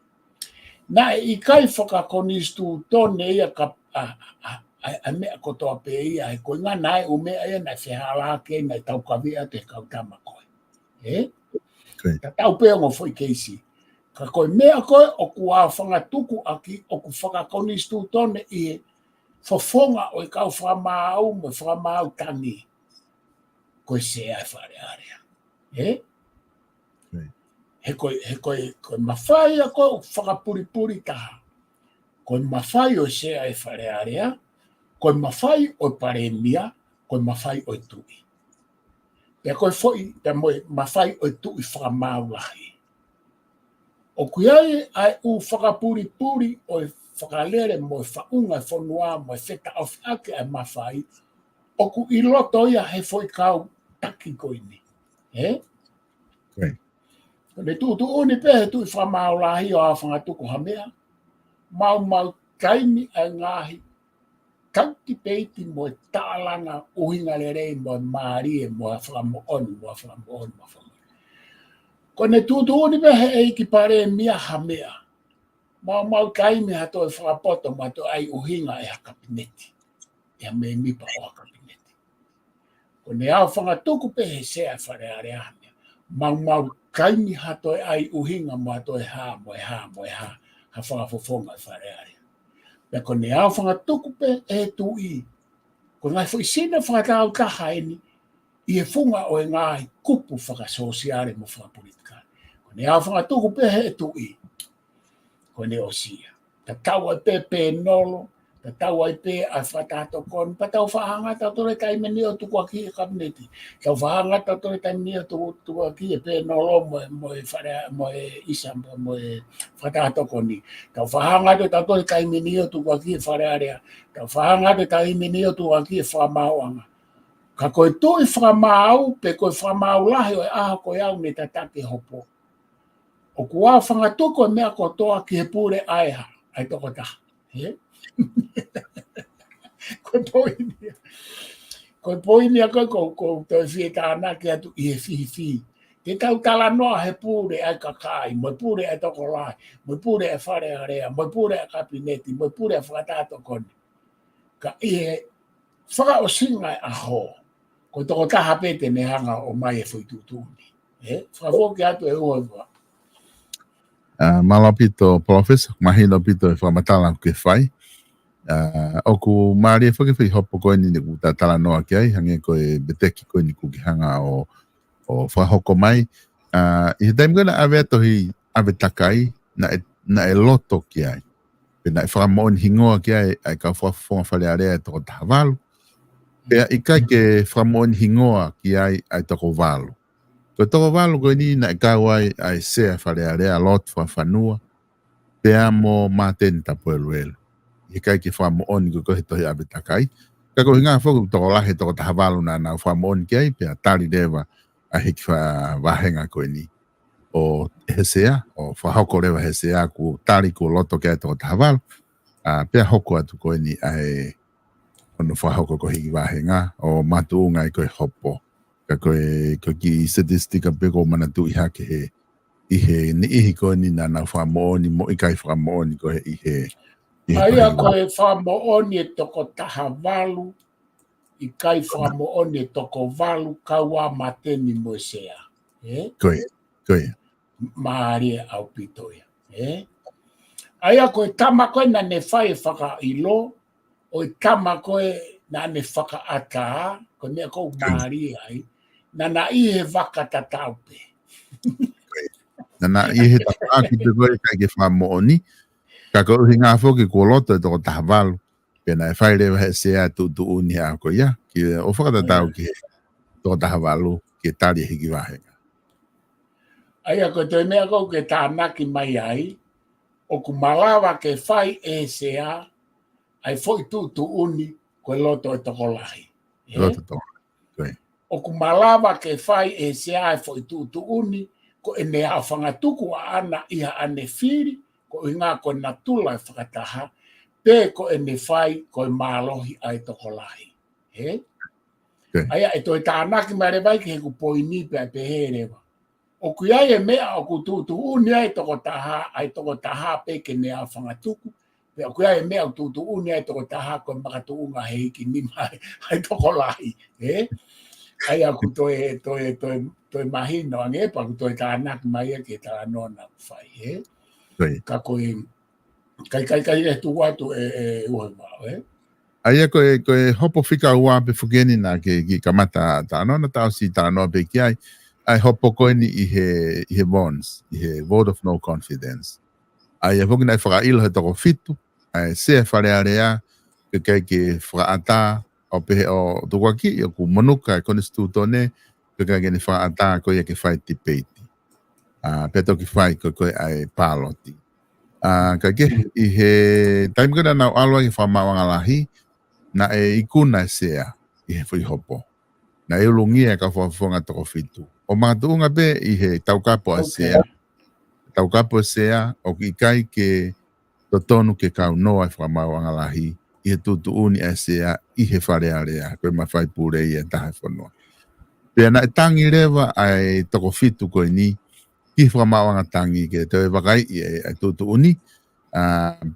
Naʻe ʻikai fakakonisitūtone ia ka, ʻa, ʻa, ʻa, ʻa e meʻa kotoa pē ia, he ko e ʻuhinga naʻe ʻū meʻa ia naʻe fehālaaki, naʻe taukaveʻi atu ʻe he kau tama ko ē. Ē? Tatau pē ongo foʻi keisi. Ka ko e meʻa ko ē ʻoku aofangatuku ʻaki, ʻoku fakakonisitūtone ʻi he fofonga ʻo e kau fakamaau mo e fakamaau tangi, ko e sea ʻo e Fale Alea. Ē? He ko e, he ko e, ko e mafai ia ko ē ʻoku fakapulipuli taha. Ko e mafai ʻo e sea ʻo e Fale Alea, ko e mafai ʻo e palēmia, ko e mafai ʻo e tuʻi. Pea ko e foʻi, pea mo e mafai ʻo e tuʻi fakamaau lahi. ʻOku ʻi ai ʻa e ʻū fakapulipuli ʻo e fakalele mo e faʻunga e fonua mo e fetaʻofiʻaki ʻa e mafai, ʻoku ʻi loto ia he foʻi kau taki ko eni. Ē? Ko ʻene tuʻutuʻuni pē ʻe he tuʻi fakamaau lahi ʻo aofangatuku ha meʻa, maumau taimi ʻa e ngaahi tau tipeiti mo e taʻalanga ʻuhinga lelei mo e mālie mo e fakamoʻoni, mo e fakamoʻoni, mo e fakamoʻoni. Ko ʻene tuʻutuʻuni pē ʻe he ʻEiki Palēmia ha meʻa, maumau taimi ha toe fakapoto mo ha toe ʻai ʻuhinga ʻe ha kapineti, ʻe ha mēmipa ʻo ha kapineti. Ko ʻene aofangatuku pē ʻe he sea ʻo e Fale Alea ha meʻa, maumau taimi ha toe ʻai ʻuhinga mo ha toe hā, mo e hā, mo e hā, ha fakafofonga ʻo e Fale Alea. Pea ko ʻene aofangatuku pē ʻe he tuʻi, ko e ngaahi foʻi sino fakatāutaha eni ʻi he funga ʻo e ngaahi kupu fakasōsiale mo fakapolitikale. Ko ʻene aofangatuku pē ʻe he tuʻi, ko ʻene ʻosi ia. Tatau ai pē pēnolo, tatau ai pē ʻa e fakataha tokoni, pea tau fakahanga tautolu e taimi ni ʻo tukuakiʻi e kapineti. Tau fakahanga tautolu e taimi ni ʻo tu-, tukuakiʻi e pēnolo mo e, mo e Fale, mo e ʻisa, mo, mo e fakataha tokoni. Tau fakahanga tautolu e taimi ni ʻo tukuakiʻi e Fale Alea. Tau fakahanga tautolu e taimi ni ʻo tukuakiʻi e fakamaauʻanga. Ka ko e tuʻi fakamaau, pe ko e fakamaau lahi ʻo e ʻaho ko ia ʻoku ne tataki e hopo, ʻoku aofangatuku e meʻa kotoa ki he pule ʻa e hā, ʻa e tokotaha. Ē? Ko e poini ia. Ko e poini ia ko ē ʻoku, ʻoku ou toe fie tānaki atu ʻi he fihifihi. Te tau talanoa he pule ʻa e kakai, mo e pule ʻa e tokolahi, mo e pule ʻa e Fale Alea, mo e pule ʻa e kapineti, mo e pule ʻa e fakataha tokoni. Ka ʻi he fakaʻosinga e ʻaho, ko e tokotaha pē te ne hanga ʻo ʻomai e foʻi tuʻutuʻuni. Ē? Fakafoki atu ʻe Uhoivua. ʻA, mālō ʻaupito, Palōfesa, mahino ʻaupito e fakamatala ʻoku ke fai. ʻA, ʻoku mālie foki e foʻi hopo ko eni ne u ta talanoa ki ai, hangē ko e veteki ko eni ʻoku ke hanga ʻo, ʻo fakahoko mai. ʻA, ʻi he taimi ko ē naʻe ʻave ʻa e tohi ʻave takai, naʻe, naʻe loto ki ai, pe naʻe fakamoʻoni hingoa ki ai ʻa e kau fakafofonga Fale Alea ʻe toko taha valu. Pea ʻikai ke fakamoʻoni hingoa ki ai ʻa e toko valu. Ko e toko valu ko eni naʻe kau ai ʻa e Sea Fale Alea, Lord Fakafanua, pea mo Māteni Tapueluelu. ʻIkai ke fakamoʻoni ko e ko e he tohi ʻave takai. Ka ko e ʻuhinga foki ʻoku tokolahi e toko taha valu naʻa nau fakamoʻoni ki ai, pea tali leva ʻa e hiki fa-, vāhenga ko eni ʻo he Sea, ʻo fakahoko leva he Sea kuo tali kuo loto ki ai e toko taha valu. ʻA, pea hoko atu ko eni ʻa e hono fakahoko ko e hiki vāhenga ʻo makatuʻunga ai ko e hopo. Ka ko e, ko e kiʻi statistika pē ʻoku ou manatuʻi hake he, ʻi he niʻihi ko eni naʻa nau fakamoʻoni mo ʻikai fakamoʻoni ko e ʻi he, ʻi he ʻA ia ko e fakamoʻoni e toko taha valu, ʻikai fakamoʻoni e toko valu, kau ʻa Māteni mo e Sea. Ē? Ko ia, ko ia. Mālie ʻaupito ia. Ē? ʻA ia ko e tama ko ē naʻa ne fai e fakaʻilo, ʻo e tama ko ē naʻa ne fakaʻatā, ko e meʻa ʻoku mālie ai, naʻa na ʻi he vaka tatau pē. Naʻa na ʻi he tafaʻaki pē ko ē ʻikai ke fakamoʻoni, ka ko e ʻuhinga foki kuo loto e toko taha valu, pea naʻe fai leva he Sea e tuʻutuʻuni he ʻaho ko ia, ke ʻo fakatatau ki he toko taha valu, ke tali e hiki vāhenga. ʻA ia ko e toe meʻa ʻoku ke tānaki mai ai, ʻoku malava ke fai ʻe he Sea ʻa e foʻi tuʻutuʻuni ko e loto e tokolahi. Ē? Loto tokolahi. Ko ia. ʻOku malava ke fai ʻe he Sea ʻa e foʻi tuʻutuʻuni ko ʻene aofangatuku ʻaʻana ʻi haʻane fili, ko e ʻuhinga ko e natula e fakataha, pe ko ʻene fai ko e mālohi ʻa e tokolahi. Ē? Ko ia. ʻA ia ʻe toe tānaki mai leva ia ki heʻeku poini pea pehē leva. ʻOku ʻi ai e meʻa ʻoku tuʻutuʻuni ai e toko taha, ʻa e toko taha pē ke ne aofangatuku, pea ʻoku ʻi ai e meʻa ʻoku tuʻutuʻuni ai e toko taha ko e makatuʻunga he hiki nima ai ʻa e tokolahi, ē? ʻA ia ʻoku toe, toe, toe, toe mahino ange pea ʻoku toe tānaki mai ia ki he talanoa naʻa ku fai, ē? Ko ia. Ka ko e, kai, kai, kai, e tuku atu ē, ē, Uevaʻo, ē? ʻA ia ko e, ko e hopo fika ua pē foki eni naʻa ke kiʻi kamata talanoa, naʻa ta ʻosi talanoa pē ki ai, ʻa e hopo ko eni ʻi he, ʻi he vones, ʻi he vote of no confidence. ʻA ia foki naʻe fakaʻilo he toko fitu, ʻa e Sea Fale Alea, ʻoku ʻikai ke fakaʻatā, ʻo pehē ʻo tukuakiʻi ʻoku monuka e konisitūtone, ʻoku ʻikai ke ne fakaʻatā ko ia ke fai tipeiti. ʻA, pea toki fai ko e, ko e ʻa e pāloti. ʻA, ka ke ʻi he taimi ko ē naʻa nau ʻalu ai ki he Fakamaauʻanga Lahi, naʻe ikuna e Sea ʻi he foʻi hopo. Naʻe ulungia e kau fakafofonga toko fitu. ʻO makatuʻunga pē ʻi he taukapo ʻa e Sea. Taukapo ʻa e Sea, ʻoku ʻikai ke totonu ke kaunoa e Fakamaauʻanga Lahi ʻi he tuʻutuʻuni ʻa e Sea ʻi he Fale Alea, ko e mafai pule ia ʻe taha e fonua. Pea naʻe tangi leva ʻa e toko fitu ko eni ki he Fakamaauʻanga Tangi ke toe vakaiʻi ʻa e, ʻa e tuʻutuʻuni, ʻa,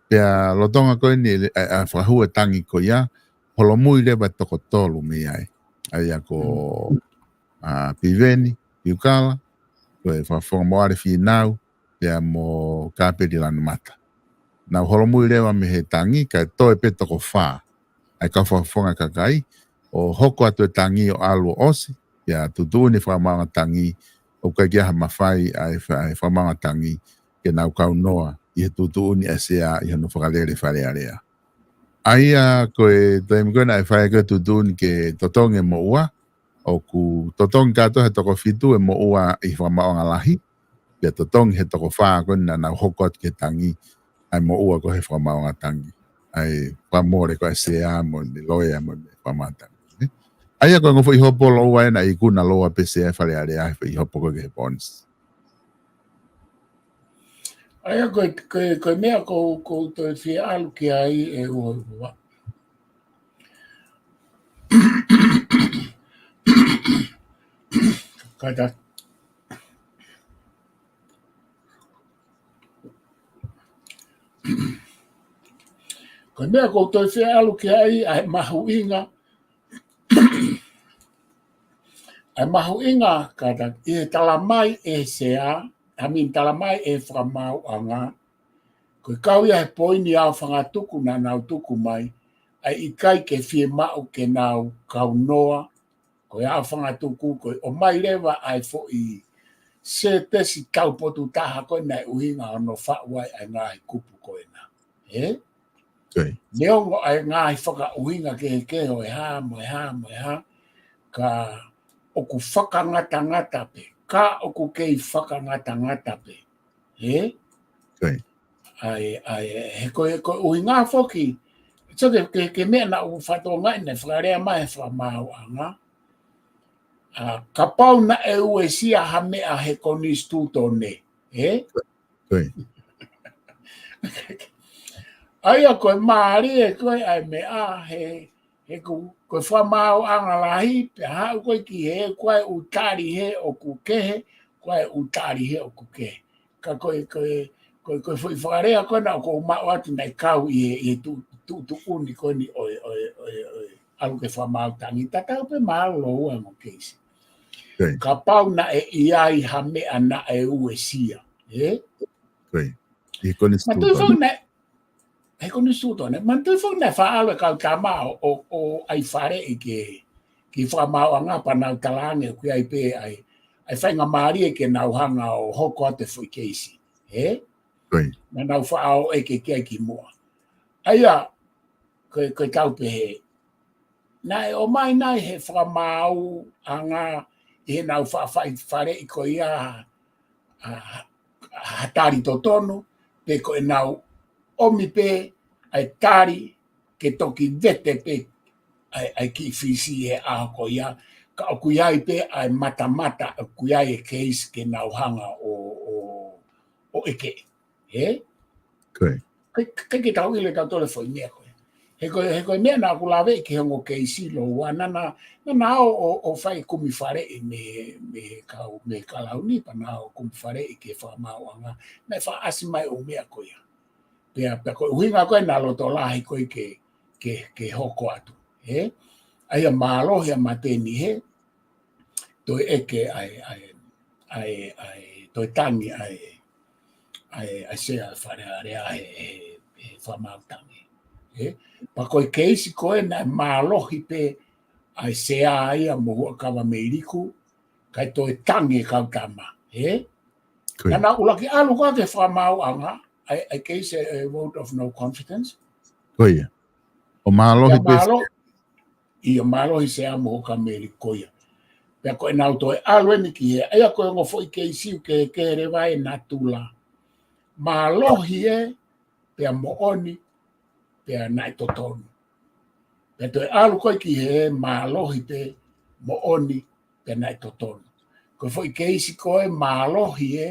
pea lolotonga ko eni ʻa, ʻa e fakahū e tangi ko ia, holomui leva e toko tolu mei ai. ʻA ia ko, ʻa, Piveni Piukala, ko e Fakafofonga Moale Fīnau, pea mo Kapeli Lanumata. Nau holomui leva mei he tangi, kae toe pē toko fā ʻa e kau fakafofonga kakai, ʻo hoko atu e tangi ʻo ʻalu ʻo ʻosi, pea tuʻutuʻuni e Fakamaauʻanga Tangi, ʻoku ʻikai ke ʻi ai ha mafai ʻa e fa-, ʻa e Fakamaauʻanga Tangi, ke nau kaunoa ʻi he tuʻutuʻuni ʻa e Sea ʻi hono fakalele Fale Alea. ʻA ia ko e taimi ko ē naʻe fai ko ē tuʻutuʻuni ke totongi e moʻua, ʻoku totongi kātoa he toko fitu e moʻua ʻi he Fakamaauʻanga Lahi, pea totongi he toko fā ko ē naʻa nau hoko atu ki he tangi, ʻa e moʻua ko ē he Fakamaauʻanga Tangi. ʻA e fakamole ko ē ʻa e Sea mo e loea mo e Fakamaauʻanga Tangi. ʻA ia ko e ongo foʻi hopo lōua ē naʻe ikuna lōua pē Sea Fale Alea he foʻi hopo ko ē ki he vones. ʻA ia ko e, ko e, ko e meʻa ʻoku, ʻoku ou toe fie ʻalu ki ai ʻe Uevaʻo. Kātaki. Ko e meʻa ʻoku ou toe fie ʻalu ki ai, ʻa e mahuʻinga, ʻa e mahuʻinga kātaki ʻi he talamai ʻe he Sea, ʻa mini talamai ʻe he Fakamaauʻanga, ko e kau ia he poini aofangatuku naʻa nau tuku mai, ʻa e ʻikai ke fiemaʻu ke nau kaunoa, ko e aofangatuku, ko e ʻomai leva ʻa e foʻi sētesi taupotu taha ko ē naʻe ʻuhinga hono faʻu ai ʻa e ngaahi kupu ko ena. Ē? Neongo ʻa e ngaahi fakaʻuhinga kehekehe ʻo e hā, mo e hā, mo e hā, ka ʻoku fakangatangata pē, ka ʻoku kei fakangatangata pē. Ē? ʻA e, ʻa e, he ko e, ko e ʻuhinga foki, so ke, ke, ke meʻa naʻa ku fakatokangaʻi naʻe fakalea mai he fakamaauʻanga. ʻA, kapau naʻe uesia ha meʻa he konisitūtone, ē? ʻA ia ko e mālie ko ē ʻa e meʻa he, he ko, ko e fakamaauʻanga lahi, pea haʻu ko ē ki he, ko e ʻū tali he ʻoku kehe, ko e ʻū tali he ʻoku kehe. Ka ko e, ko e, ko e, ko e foʻi fakalea ko ē naʻa ku maʻu atu naʻe kau ʻi he, ʻi he tu, tu, tuʻutuʻuni ko eni ʻo e, ʻo e, ʻo e, ʻo e, ʻalu ke fakamaau tangi tatau pē mahalo ua mo keisi. Kapau naʻe ʻi ai ha meʻa naʻe uesia, ē? Manatuʻi foki naʻe, he konisitūtone, manatuʻi foki naʻe faʻa ʻalu e kau tama ʻo, ʻo, ʻo ʻai faleʻi ke, ki fakamaauʻanga pea nau talaange ʻoku ʻi ai pē ʻa e, ʻa e faingamālie ke nau hanga ʻo hoko atu e foʻi keisi. Ē? Naʻa nau faʻa ō ʻeke ki ai kimuʻa. ʻA ia, ko e, ko e tau pehē. Naʻe ʻomai nai he fakamaauʻanga ʻi heʻenau faʻa fai faleʻi ko ia ha, ha, ha tali totonu, pe ko ʻenau ʻomi pē ʻa e tali ke toki vete pē ʻa e, ʻa e kiʻi fisi he ʻaho ko ia, ka ʻoku ʻi ai pē ʻa e matamata, ʻoku ʻi ai e keisi ke nau hanga ʻo, ʻo, ʻo ʻeke. Ē? Ke, ke, ke tau ʻilo ʻe tautolu e foʻi meʻa ko ē. He ko e, he ko e meʻa naʻa ku lave ki he ongo keisi lōua, naʻa na, naʻa na ō, ʻo, ʻo fai kumi faleʻi mei, mei he kau, mei he kalauni, pea na ō kumi faleʻi ki he fakamaauʻanga. Naʻe faʻa ʻasi mai ʻo meʻa ko ia. Pea, pea ko e ʻuhinga ko ē naʻa loto lahi ko ē ke, ke, ke hoko atu. Ē? ʻA ia mālohi ʻa Mateni he, toe ʻeke ʻa e, ʻa e, ʻa e, ʻa e, toe tangi ʻa e, ʻa e, ʻa e sea Fale Alea he, he, he fakamaau tangi. Ē? Pea ko e keisi ko ē naʻe mālohi pē ʻa e sea ia mo Huʻakavameiliku, kae toe tangi e kau tama. Ē? Naʻa na ʻuluaki ʻalu ko ē ke fakamaauʻanga, ʻa e, ʻa e keisi e vote of no confidence. Ko ia. ʻO mālohi pē. ʻIo mālohi sea mo Huʻakavameiliku ia. Pea ko ʻenau toe ʻalu eni ki he, ʻa ia ko e ongo foʻi keisi ʻoku kehekehe leva e natula. Mālohi ē, pea moʻoni, pea naʻe totonu. Pea toe ʻalu ko ē ki he mālohi pē, moʻoni, pea naʻe totonu. Ko e foʻi keisi ko ē mālohi ē,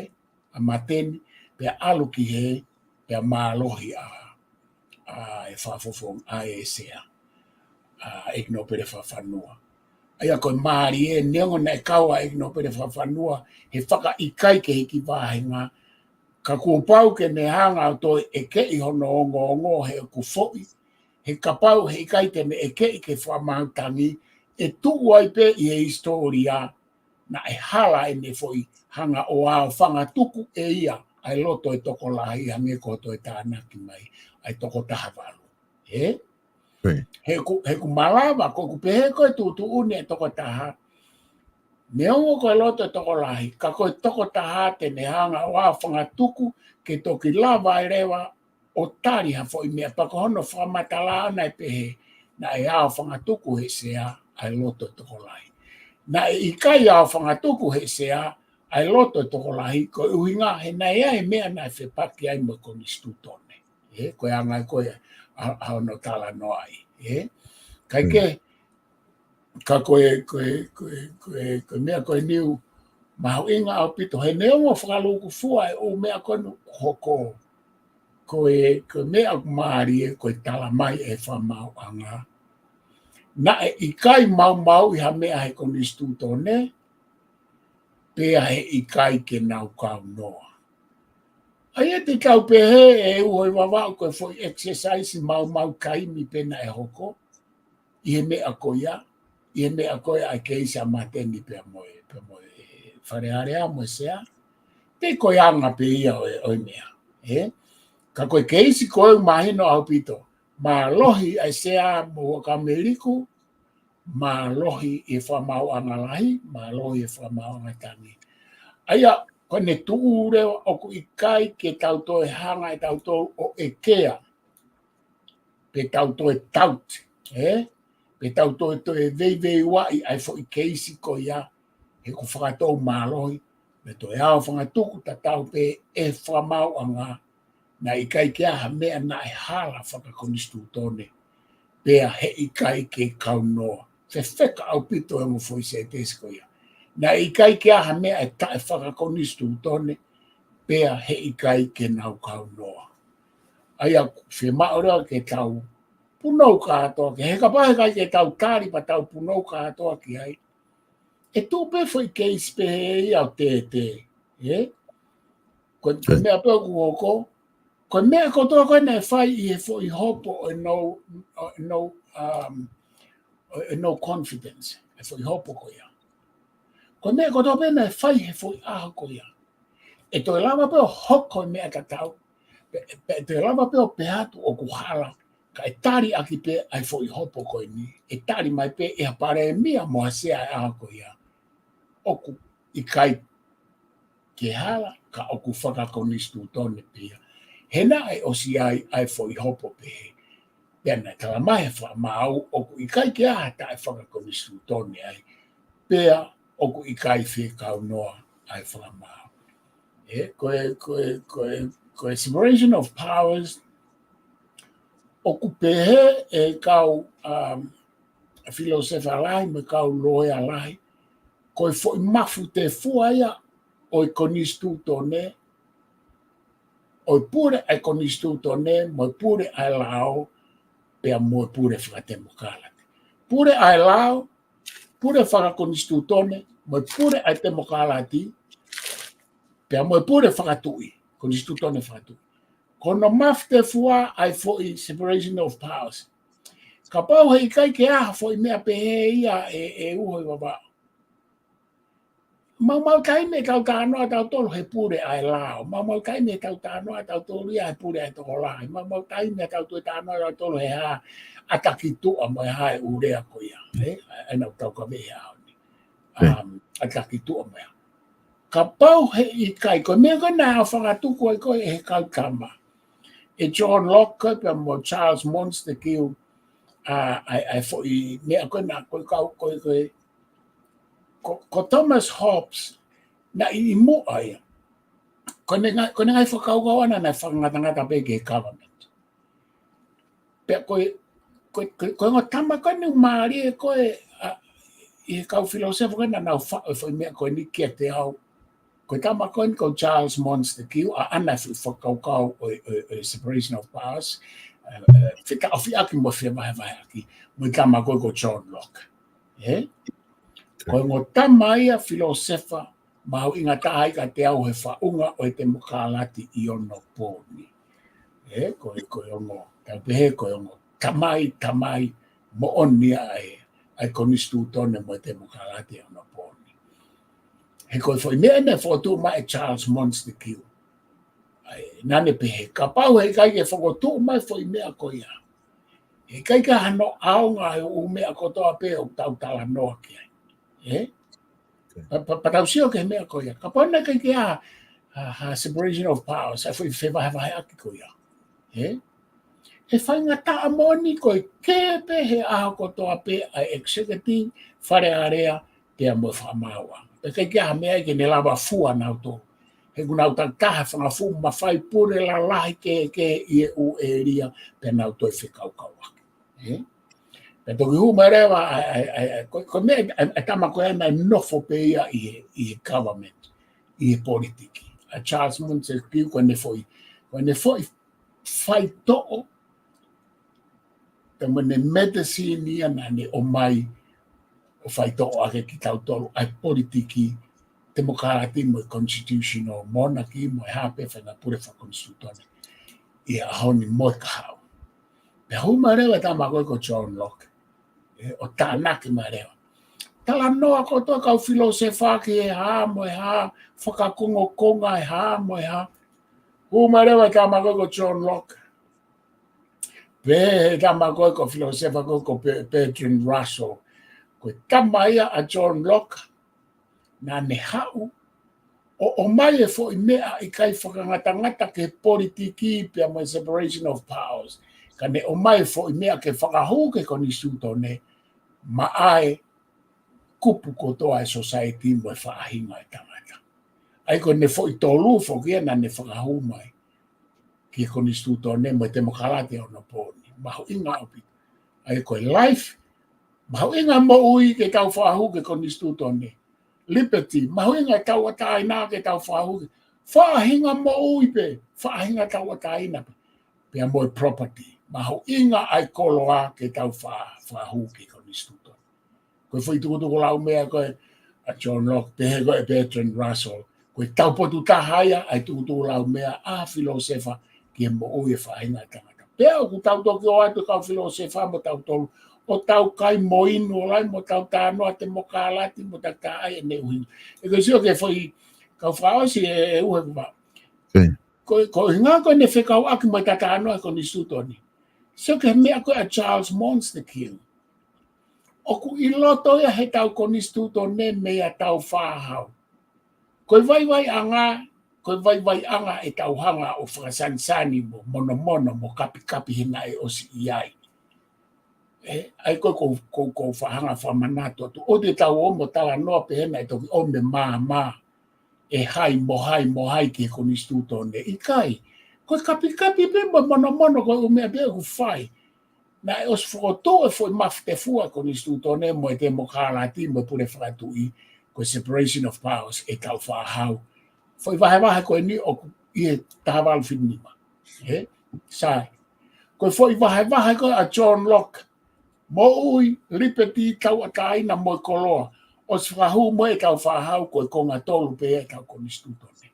ʻa Mateni, pea ʻalu ki he, pea mālohi ʻa, ʻa e fakafofonga, ʻa e sea, ʻa ʻEiki Nōpele Fakafanua. ʻA ia ko e mālie, neongo naʻe kau ʻa ʻEiki Nōpele Fakafanua he fakaʻikai ki he kiʻi vāhenga, ka kuo pau ke ne hanga ʻo toe ʻekeʻi hono ongoongo he ʻoku foʻi, he kapau he ʻikai te ne ʻekeʻi ke fakamaau tangi, ʻe tuʻu ai pē ʻi he hisitōlia, naʻe hala ʻene foʻi hanga ʻo aofangatuku ʻe ia ʻa e loto e tokolahi hangē ko e toe tānaki mai ʻa e toko taha valu. Ē? He ʻoku, he ʻoku malava, ko ʻeku pehē ko e tuʻutuʻuni e toko taha. Neongo ko e loto e tokolahi, ka ko e toko taha te ne hanga ʻo aofangatuku ke toki lava ai leva ʻo tali ha foʻi meʻa pea ko hono fakamatala ʻana ʻe pehē, naʻe aofangatuku he sea ʻa e loto e tokolahi. Naʻe ʻikai aofangatuku he sea ʻa e loto e tokolahi, ko e ʻuhinga he naʻe ʻi ai e meʻa naʻe fepaki ai mo e konisitūtone. Ē, ko e anga ko ē ʻa, ʻa hono talanoaʻi. Ē? Kae kehe, ka ko e, ko e, ko e, ko e, ko e meʻa ko eni ʻoku mahuʻinga ʻaupito. He neongo fakalūkufua e ʻū meʻa ko eni ʻoku hoko. Ko e, ko e meʻa ʻoku mālie, ko e tala mai e fakamaauʻanga. Naʻe ʻikai maumauʻi ha meʻa he konisitūtone, pea he ʻikai ke nau kaunoa. ʻA ia te tau pehē ʻe uho ʻi Vavaʻu ko e foʻi exercise maumau kaimi pē naʻe hoko, ʻi he meʻa ko ia, ʻi he meʻa ko ia ʻa e keisi ʻa Mateni pea mo e, pea mo e Fale Alea mo e sea. Pea ko e anga pē ia ʻo e, ʻo e meʻa. Ē? Ka ko e keisi ko ē ʻoku mahino ʻaupito, mālohi ʻa e sea mo Huʻakavameiliku, mālohi e fakamaauʻanga lahi, mālohi e fakamaauʻanga tangi. ʻA ia, ko ʻene tuʻu leva ʻoku ʻikai ke tau toe hanga ʻe tautolu ʻo ʻekea pe tau toe tauti, ē? Pe tau toe toe veiveiuaʻi ʻa e foʻi keisi ko ia, he ʻoku fakatou mālohi, pe toe aofangatuku tatau pē ʻe he fakamaauʻanga, naʻe ʻikai ke ʻi ai ha meʻa naʻe hala fakakonisitūtone, pea heʻikai ke kaunoa. Fefeka ʻaupito e ongo foʻi sētesi ko ia. Naʻe ʻikai ke ʻi ai ha meʻa ʻe taʻefakakonisitūtone, pea heʻikai ke nau kaunoa. ʻA ia ʻoku fiemaʻu leva ke tau punou kātoa ki ai, he kapau heʻikai ke tau tali pea tau punou kātoa ki ai, ʻe tuʻu pē foʻi keisi pehē ia ʻo tētē, ē? Ko e, ko e meʻa pē ʻoku hoko, ko e meʻa kotoa ko ē naʻe fai ʻi he foʻi hopo ʻo e no, ʻo e no, um, ʻo e no confidence, e foʻi hopo ko ia. Ko e meʻa kotoa pē naʻe fai he foʻi ʻaho ko ia, ʻe toe lava pē ʻo hoko e meʻa tatau, pe, pe ʻe toe lava pē ʻo pehē atu ʻoku hala, kae tali ʻaki pē ʻa e foʻi hopo ko eni, ʻe tali mai pē ʻe ha palēmia mo ha sea ʻi he ʻaho ko ia, ʻoku ʻikai ke hala, ka ʻoku fakakonisitūtone pē ia. He naʻe ʻosi ʻi ai ʻa e foʻi hopo pehē. Pea naʻe tala mai he fakamaau ʻoku ʻikai ke ʻi ai ha taʻefakakonisitūtone ai, pea ʻoku ʻikai fekaunoa ʻa e fakamaau. Ē, ko e, ko e, ko e, ko e separation of powers, ʻoku pehē ʻe he kau, um, filōsefa lahi mo e kau loea lahi, ko e foʻi mafu tefua ia ʻo e konisitūtone, ʻo e pule ʻa e konisitūtone, mo e pule ʻa e lao, pea mo e pule fakatemokalati. Pule ʻa e lao, pule fakakonisitūtone, mo e pule ʻa e temokalati, pea mo e pule fakatuʻi, konisitūtone fakatuʻi. Ko hono mafu tefua ʻa e foʻi separation of powers. Kapau heʻikai ke ʻi ai ha foʻi meʻa pehē ia ʻe, ʻe uho ʻi Vavaʻu, maumau taimi ʻe tau talanoa tautolu he pule ʻa e lao. Maumau taimi ʻe tau talanoa tautolu ia he pule ʻa e tokolahi. Maumau taimi ʻe tau toe talanoa tautolu he hā ʻa e takituʻa mo e hā e ʻū lea ko ia, ē? ʻA ia naʻa tau kaveinga ʻaho ni. Um, ʻa e takituʻa mo e hā. Kapau heʻikai, ko e meʻa ko ē naʻe aofangatuku ai ko ē ʻe he kau tama, ʻe John Locke pea mo Charles Montesquieu, ʻa, ʻa, ʻa e foʻi meʻa ko ē naʻe, ko e kau, ko e, ko e, ko, ko Thomas Hobbes, naʻe ʻi muʻa ia. Ko ʻene ngaahi, ko ʻene ngaahi fakakaukau ʻana naʻe fakangatangata pē ki he government. Pea ko e, ko e, ko e, ko e ongo tama ko eni ʻoku mālie ko ē, ʻa, ʻi he kau filōsefa ko ē naʻa nau faʻu e foʻi meʻa ko eni kiate au. Ko e tama ko eni ko Charles Montesquieu, ʻa ʻana e foʻi fakakaukau ʻo e, ʻo e, ʻo e separation of powers, ē, ē, fetaʻofiʻaki mo fevahevaheʻaki mo e tama ko ē ko John Locke. Ē? Ko e ongo tama ia filōsefa mahuʻinga taha ai kiate au he faʻunga ʻo e temokalati ʻi onopooni. Ē, ko e, ko e ongo, tau pehē ko e ongo tamai, tamai moʻoni ia ʻa e, ʻa e konisitūtone mo e temokalati ʻi onopooni. He ko e foʻi meʻa naʻe fokotuʻu mai ʻe Charles Montesquieu. ʻA ia, naʻa ne pehē, kapau heʻikai ke fokotuʻu mai foʻi meʻa ko ia, heʻikai ke ʻi ai hano ʻaonga he ʻū meʻa kotoa pē ʻoku tau talanoa ki ai. Ē? Pea, pea, pea tau sio ki he meʻa ko ia. Kapau naʻe ʻikai ke ʻi ai ha, ha, ha separation of powers, ʻa e foʻi fevahevaheʻaki ko ia. Ē? ʻE faingataʻa moʻoni ko e kē pē he ʻaho kotoa pē ʻa e executive, Fale Alea, pea mo e fakamaauʻanga. Pea ʻikai ke ʻi ai ha meʻa ia ke ne lava fua nautolu. He ʻoku nau takitaha fanga fuʻu mafai pule lalahi kehekehe ʻi he ʻū ʻēlia pea nau toe fekaukauʻaki. Ē? Pea toki hū mai leva ʻa, ʻa, ʻa, ʻa, ko, ko e meʻa, ʻa, ʻa e tama ko ē naʻe nofo pē ia ʻi he, ʻi he government, ʻi he politiki. ʻA Charles Montesquieu ko ʻene foʻi, ko ʻene foʻi faitoʻo, pea mo ʻene medicine ia naʻa ne ʻomai ʻo faitoʻo ʻaki kitautolu ʻa e politiki temokalati mo e constitutional monarchy mo e hā pē faʻahinga pule fakakonisitūtone ʻi he ʻaho ni mo e kahaʻu. Pea hū mai leva e tama ko ē ko John Locke, ē, ʻo tānaki mai leva. Talanoa kotoa kau filōsefa ki he hā mo e hā, fakakongokonga e hā mo e hā. Hū mai leva e tama ko ē ko John Locke. Pehē he tama ko ē ko e filōsefa ko ē ko Be-, Bertrand Russell, ko e tama ia ʻa John Locke naʻa ne haʻu ʻo ʻomai e foʻi meʻa ʻikai fakangatangata ki he politiki pea mo e separation of powers. Ka ne ʻomai foʻi meʻa ke fakahū ki he konisitūtone, maʻa e kupu kotoa e society mo e faʻahinga e tangata. ʻA ia ko ʻene foʻi tolu foki ia naʻa ne fakahū mai ki he konisitūtone mo e temokalati ʻo onopooni. Mahuʻinga ʻaupito. ʻA ia ko e life, mahuʻinga moʻui ke tau fakahū ki he konisitūtone. Liberty, mahuʻinga tauʻatāina ke tau fakahū ki he faʻahinga moʻui pē, faʻahinga tauʻatāina pē. Pea mo e property, mahuʻinga ʻa e koloa ke tau fa-, fakahū ki he konisitūtone. Ko e foʻi tukutuku laumea ko ē ʻa John Locke, pehē ko ē ʻe Bertrand Russell, ko e taupotu taha ia ʻa e tukutuku laumea ʻa e filōsefa ki he moʻui e faʻahinga tangata. Pea ʻoku tau toki ō atu kau filōsefa mo tautolu, ʻo tau kai mo inu ʻo lahi mo tau talanoa temokalati mo tau taʻai ʻene ʻuhinga. ʻE ke sio ki he foʻi kau fakaʻosi ē, ʻe uhe kuva. Ko, ko e ʻuhinga ko ʻene fekauʻaki mo e talanoa e konisitūtone. Sio ki he meʻa ko ē ʻa Charles Montesquieu. ʻOku ʻi loto ia he tau konisitūtone mei a tau fāhau. Ko e vaivaiʻanga, ko e vaivaiʻanga e tau hanga ʻo fakasanisani mo monomono mo kapikapi he naʻe ʻosi ʻi ai. ʻE, ʻa ia ko, ko, ko, ko faʻa hanga fakamanatu atu. ʻOua te tau ō mo talanoa pē he naʻe toki ō mo e māmā. ʻE hai mo hai mo hai ki he konisitūtone. ʻIkai. Ko e kapikapi pē mo monomono ko e ʻū meʻa pē ʻoku fai. Naʻe ʻosi fokotuʻu e foʻi mafi tefua konisitūtone mo e temokalati mo e pule fakatuʻi, ko e separation of powers e tau fāhau. Foʻi vahevahe ko eni ʻoku ʻi he taha valu fitu nima. He? Sai. Ko e foʻi vahevahe ko ē ʻa John Locke, moʻui, liberty, tauʻatāina mo e koloa. ʻOsi fakahū mo e tau fāhau ko e konga tolu pē e tau konisitūtone.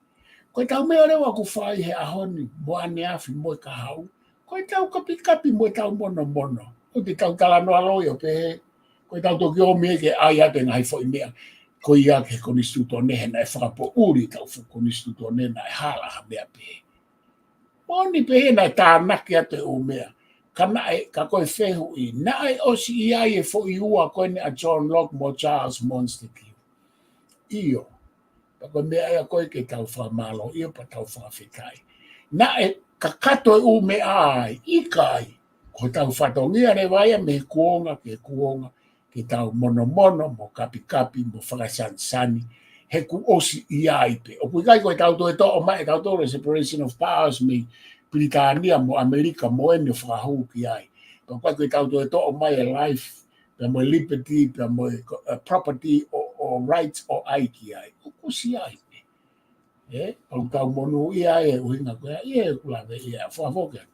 Ko e tau meʻa leva ʻoku fai he ʻaho ni, mo ʻaneafi, mo e kahaʻu. Ko e tau kapikapi mo e tau monomono. ʻOua te tau talanoa loi ʻo pehē, ko e tau toki ō mai ke ʻai atu e ngaahi foʻi meʻa. Ko ia ki he konisitūtone he naʻe fakapoʻuli tau fuʻu konisitūtone naʻe hala ha meʻa pehē. Moʻoni pē ia naʻe tānaki atu e ʻū meʻa. Ka naʻe, ka ko e fehuʻi, naʻe ʻosi ʻi ai e foʻi ua ko eni ʻa John Locke mo Charles Montesquieu. ʻIo. Pea ko e meʻa ia ko ē ke tau fakamālō, ʻio pea tau fakafetaʻi. Naʻe kakato e ʻū meʻa ai, ʻikai. Ko e tau fatongia leva ia mei he kuonga ki he kuonga, ke tau monomono mo kapikapi mo fakasanisani, he kuo ʻosi ʻi ai pē. ʻOku ʻikai ko e tau toe toʻo mai e tau toe separation of powers mei Pilitānia mo ʻAmelika mo eni ʻo fakahū ki ai. Pea ʻoku ʻikai ko e tau toe toʻo mai e life, pea mo e liberty, pea mo e ko-, eh, property ʻo, ʻo rights ʻo ʻai ki ai. ʻOku ʻosi ʻi ai pē. ʻE, ʻoku tau monūʻia e ʻuhinga ko ia, ʻi he ʻoku lave ia, fakafoki atu.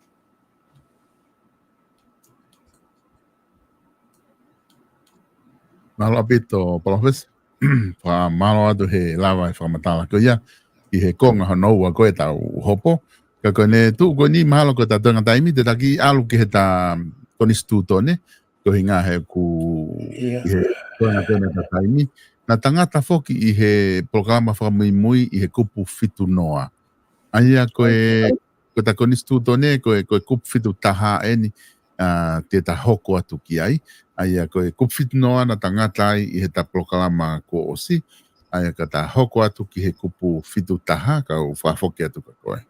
Mālō ʻaupito, Palōfesa. Fakamālō atu he lava e fakamatala ko ia, ʻi he konga hono ua ko ē tau hopo. Ka ko ʻene tuʻu ko eni mahalo ko e ta toenga taimi, te ta kiʻi ʻalu ki he ta konisitūtone, ko e ʻuhinga he ʻoku ʻIo. ʻi he toenga toenga ta taimi. Naʻa ta ngata foki ʻi he polokalama fakamuimui ʻi he kupu fitu noa. ʻA ia ko e, ko e ta konisitūtone, ko e, ko e kupu fitu taha eni, ʻa, te ta hoko atu ki ai. ʻA ia ko e kupu fitu noa naʻa ta ngata ai ʻi he ta polokalama kuo ʻosi. ʻA ia ka ta hoko atu ki he kupu fitu taha, kau fakafoki atu kia koe.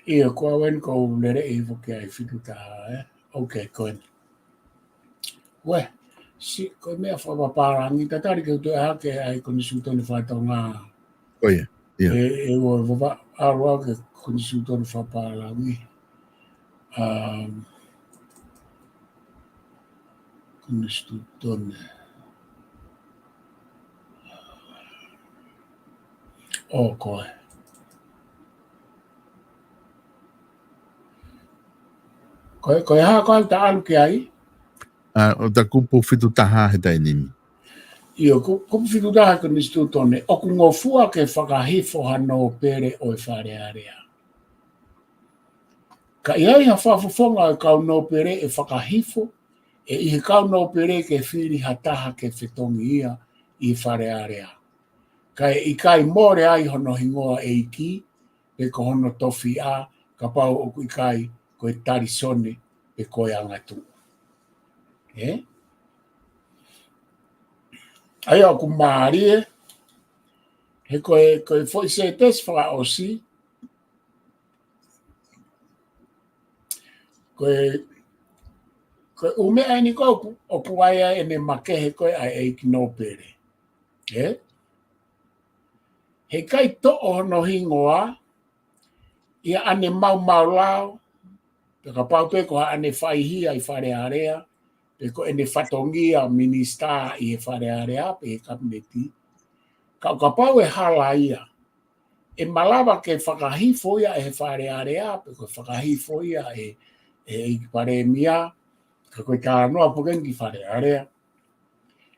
ʻIo, ko au eni ʻoku ou lele ʻi he foki ai fitu taha, ē? Ok, ko eni. Uē, si, ko e meʻa fakapapālangi, tatali ke u toe ʻai hake ʻa e konisitūtone faka-Tonga. Ko ia, ia. ʻE, ʻe ua, vava, ʻalu au ki he konisitūtone fakapapālangi. Um, Konisitūtone. ʻO, ko e. Ko e, ko e hā ko ē ʻoku ta ʻalu ki ai? ʻA, ʻo ta kupu fitu taha he taimi ni. ʻIo, ku-, kupu fitu taha konisitūtone. ʻOku ngofua ke fakahifo ha nōpele ʻo e Fale Alea. Ka ʻi ai ha fakafofonga ʻo e kau nōpele ʻe fakahifo, ʻe ʻi he kau nōpele ke fili ha taha ke fetongi ia ʻi he Fale Alea. Kae ʻikai mole ai hono hingoa ʻeiki, pe ko hono tofiʻa, kapau ʻoku ʻikai ko e talisone, pe ko e angatuʻu. Ē? ʻA ia ʻoku mālie, he ko e, ko e foʻi sētesi fakaʻosi, Ko e, ko e ʻū meʻa eni ko ē ʻoku, ʻoku ʻi ai ʻene makehe ko ē ʻa e ʻEiki Nōpele. Ē? He ʻikai toʻo hono hingoa, ʻi haʻane maumau lao, pe kapau pē ko haʻane faihia ʻi Fale Alea, pe ko ʻene fatongia minisitā ʻi he Fale Alea, pe he kapineti. Ka ʻo kapau ʻe hala ia, ʻe malava ke fakahifo ia ʻe he Fale Alea, pe ko e fakahifo ia ʻe, ʻe he ʻEiki Palēmia, ka ko e talanoa pē ko eni ki Fale Alea.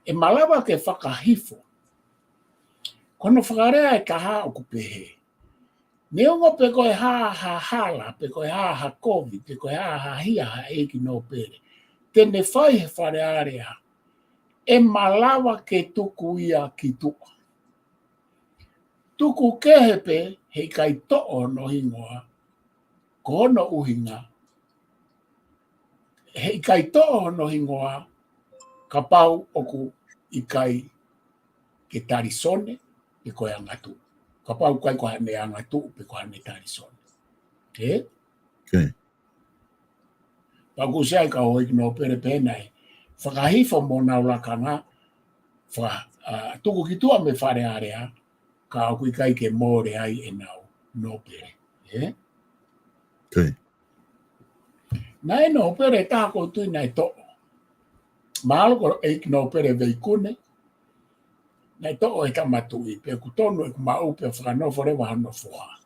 ʻE malava ke fakahifo. Ko hono fakalea ʻe taha ʻoku pehē. Neongo pe ko e hā ha hala, pe ko e hā ha kovi, pe ko e hā ha hia ha ʻEiki Nōpele te ne fai he Fale Alea, ʻe malava ke tuku ia ki tuʻa. Tuku kehe pē, he ʻikai toʻo hono hingoa, ko hono ʻuhinga, he ʻikai toʻo hono hingoa, kapau ʻoku ʻikai ke talisone, pe ko e angatuʻu. Kapau ʻikai ko haʻane angatuʻu, pe ko haʻane talisone. Ē? Okay. Pea ʻoku ʻi ai e kau ʻEiki Nōpele pē naʻe fakahifo mo honau lakanga, fa-, ʻa, tuku ki tuʻa mei Fale Alea, ka ʻoku ʻikai ke mole ai ʻenau nōpele. Ē? Okay. Naʻe nōpele taha ʻoku ou tui naʻe toʻo. Mahalo ko e ʻEiki Nōpele Veikune, naʻe toʻo ʻe he Tama Tuʻi, pea ʻoku tonu ʻeku maʻu pea fakanofo leva hono foha.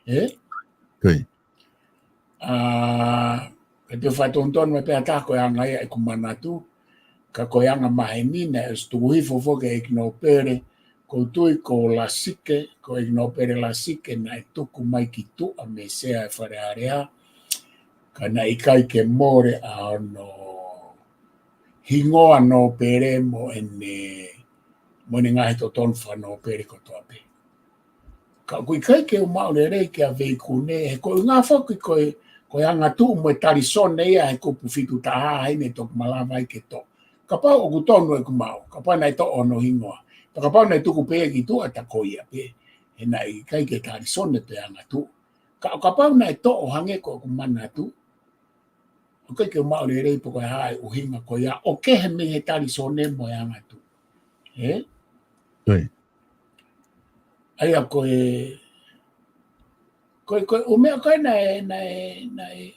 Ē? Okay. ʻA, ka te u fakatonutonu mai pē ha taha ko e anga ia ʻeku manatu, ka ko e anga maheni naʻe ʻosi tuku hifo foki e ʻEiki Nōpele, ʻoku ou tui ko Lasike, ko e ʻEiki Nōpele Lasike naʻe tuku mai ki tuʻa mei he Sea ʻo e Fale Alea, ka naʻe ʻikai ke mole ʻa hono hingoa nōpele mo ʻene, mo ʻene ngaahi totonu fakanōpele kotoa pē. Ka ʻoku ʻikai ke u maʻu lelei kia Veikune, he ko e ʻuhinga foki ko e, ko e angatuʻu mo e talisone ia he kupu fitu taha, ʻi heʻene toki malava ai ke toʻo. Kapau ʻoku tonu ʻeku maʻu, kapau naʻe toʻo hono hingoa. Pea kapau naʻe tuku pē ia ki tuʻa, tā ko ia pē. He naʻe ʻikai ke talisone pe angatuʻu. Ka, kapau naʻe toʻo hangē ko ʻeku manatu, ʻoku ʻikai ke u maʻu lelei pe ko e hā e ʻuhinga ko ia ʻo kehe mei he talisone mo e angatuʻu. Ē? Oi. ʻA ia ko e, ko e, ko e ʻū meʻa ko ē naʻe, naʻe, naʻe,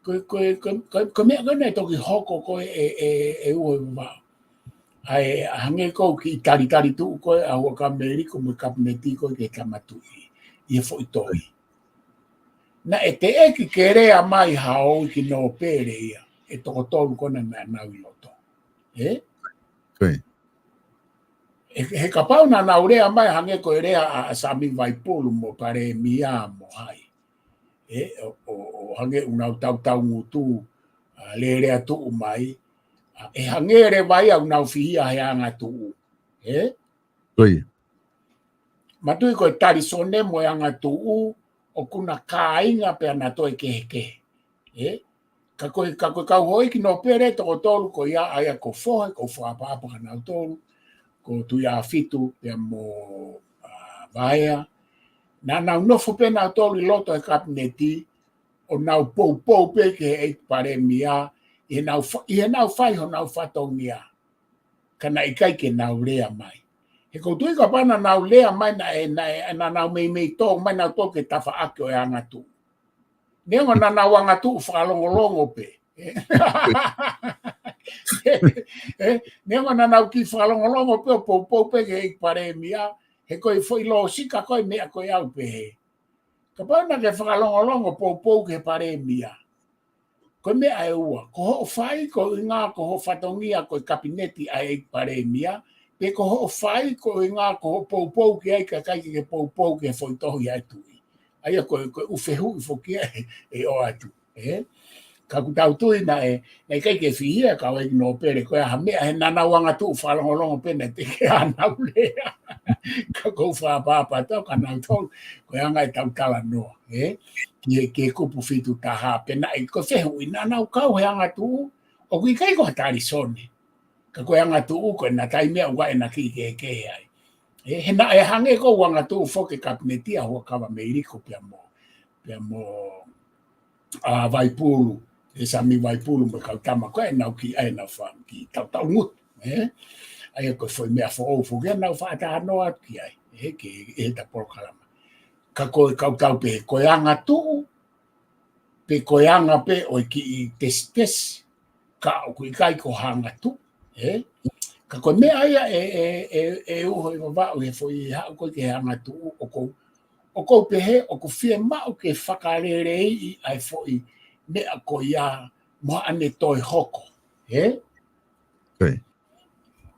ko e, ko e, ko e, ko e, ko e meʻa ko ē naʻe toki hoko ko ē ʻe, ʻe, ʻe Uho ʻi Vavaʻu. ʻA e, ʻa hangē ko ē ʻoku kiʻi talitali tuʻu ko ē ʻa Huʻakavameiliku mo e kapineti ko ē ki he Tama Tuʻi ʻi he foʻi tohi. Naʻe teʻeki ke lea mai ha ʻEiki Nōpele ia ʻe toko tolu ko ena naʻa nau ʻi loto. Ē? Oi. He, he kapau naʻa nau lea mai hangē ko e lea ʻa, ʻa Sami Vaipulu mo Palēmia mo hai. Ē, ʻo, ʻo, ʻo hangē ʻoku nau tautau ngutu, ʻa, lea lea tuʻu mai. ʻA, ʻe hangē leva ia ʻoku nau fihia he angatuʻu. Ē? Oi. Manatuʻi ko e talisone mo e angatuʻu, ʻoku na kāinga pea na toe kehekehe. Ē? Ka ko e, ka ko e kau houʻeiki nōpele toko tolu ko ia, ʻa ia ko Fohe, ko Fakaʻapaʻapa kinautolu, ko Tuʻiʻāfitu pea mo, ʻa, Vaea. Naʻa nau nofo pē nautolu ʻi loto he kapineti, ʻo nau poupou pē ki he ʻEiki Palēmia, ʻi heʻenau fa-, ʻi heʻenau fai honau fatongia. Ka naʻe ʻikai ke nau lea mai. He ʻoku ou tui kapau naʻa nau lea mai naʻe, naʻe, naʻa nau meimei tō mai nautolu ki he tafaʻaki ʻo e angatuʻu. Neongo naʻa nau angatuʻu fakalongolongo pē. Ē? Neongo naʻa nau kiʻi fakalongolongo pē ʻo poupou pē ki he ʻEiki Palēmia, he ko e foʻi lōsika ko e meʻa ko ē ʻoku pehē. Kapau naʻa ke fakalongolongo poupou ki he Palēmia. Ko e meʻa ʻe ua, ko hoʻo fai ko e ʻuhinga ko hoʻo fatongia ko e kapineti ʻa e ʻEiki Palēmia, pe ko hoʻo fai ko e ʻuhinga ko hoʻo poupou ki ai kae ʻikai ke ke poupou ki he foʻi tohi ʻa e tuʻi. ʻA ia ko e, ko e ʻū fehuʻi foki ia ʻe, ʻe ʻoatu. Ē? Ka ʻoku tau tui naʻe, naʻe ʻikai ke fihia e kau ʻeiki nōpele ko ia ha meʻa he naʻa nau angatuʻu fakalongolongo pē naʻe teʻeki ke nau lea. Ka ʻoku ou fakaʻapaʻapa atu kia nautolu, ko e anga ʻetau talanoa, ē? Ki he, ki he kupu fitu taha, pea naʻe ko e fehuʻi naʻa nau kau he angatuʻu, ʻoku ʻikai ko ha talisone. Ka ko e angatuʻu ko ena taimi ʻoku ʻi ai ʻena kiʻi kehekehe ai. Ē, he naʻe hangē ko e angatuʻu foki e kapineti ʻa Huʻakavameiliku pea mo, pea mo, ʻa, Vaipulu. ʻe Sami Vaipulu mo e kau tama ko ē ʻenau kiʻi ʻai ʻenau fā kiʻi tautau ngutu, ē? ʻA ia ko e foʻi meʻa foʻou foki ʻenau faʻa talanoa atu ki ai, ē, ki he ʻeta polokalama. Ka ko e kau tau pē, ko e angatuʻu, pe ko e anga pē ʻo e kiʻi tesitesi, ka ʻoku ʻikai ko ha angatuʻu, ē? Ka ko e meʻa ia ʻe, ʻe, ʻe, ʻe uho ʻi Vavaʻu he foʻi haʻu ko ē ki he angatuʻu, ʻoku ou, ʻoku ou pehē, ʻoku fiemaʻu ke fakaleleiʻi ʻa e foʻi meʻa ko ia mo haʻane toe hoko, ē?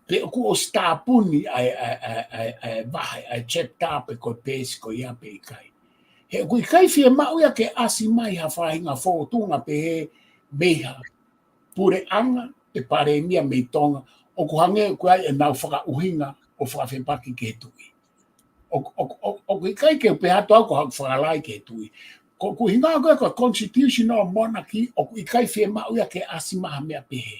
Pe ʻoku ʻosi tāpuni ʻa e, ʻa e, ʻa e, ʻa e, ʻa e vahe, ʻa e chapter pe ko e peesi ko ia pe ʻikai. He ʻoku ʻikai fiemaʻu ia ke ʻasi mai ha faʻahinga fōtunga pehē mei ha puleʻanga pe palēmia mei Tonga, ʻoku hangē ʻoku ʻi ai ʻenau fakaʻuhinga ʻo fakafepaki ki he tuʻi. ʻOku, ʻoku, ʻoku, ʻoku ʻikai ke u pehē atu au ko haʻaku fakalahi ki he tuʻi. Ko, ko e ʻuhinga ko e, ko e constitutional monarchy, ʻoku ʻikai fiemaʻu ia ke ʻasi mai ha meʻa pehē.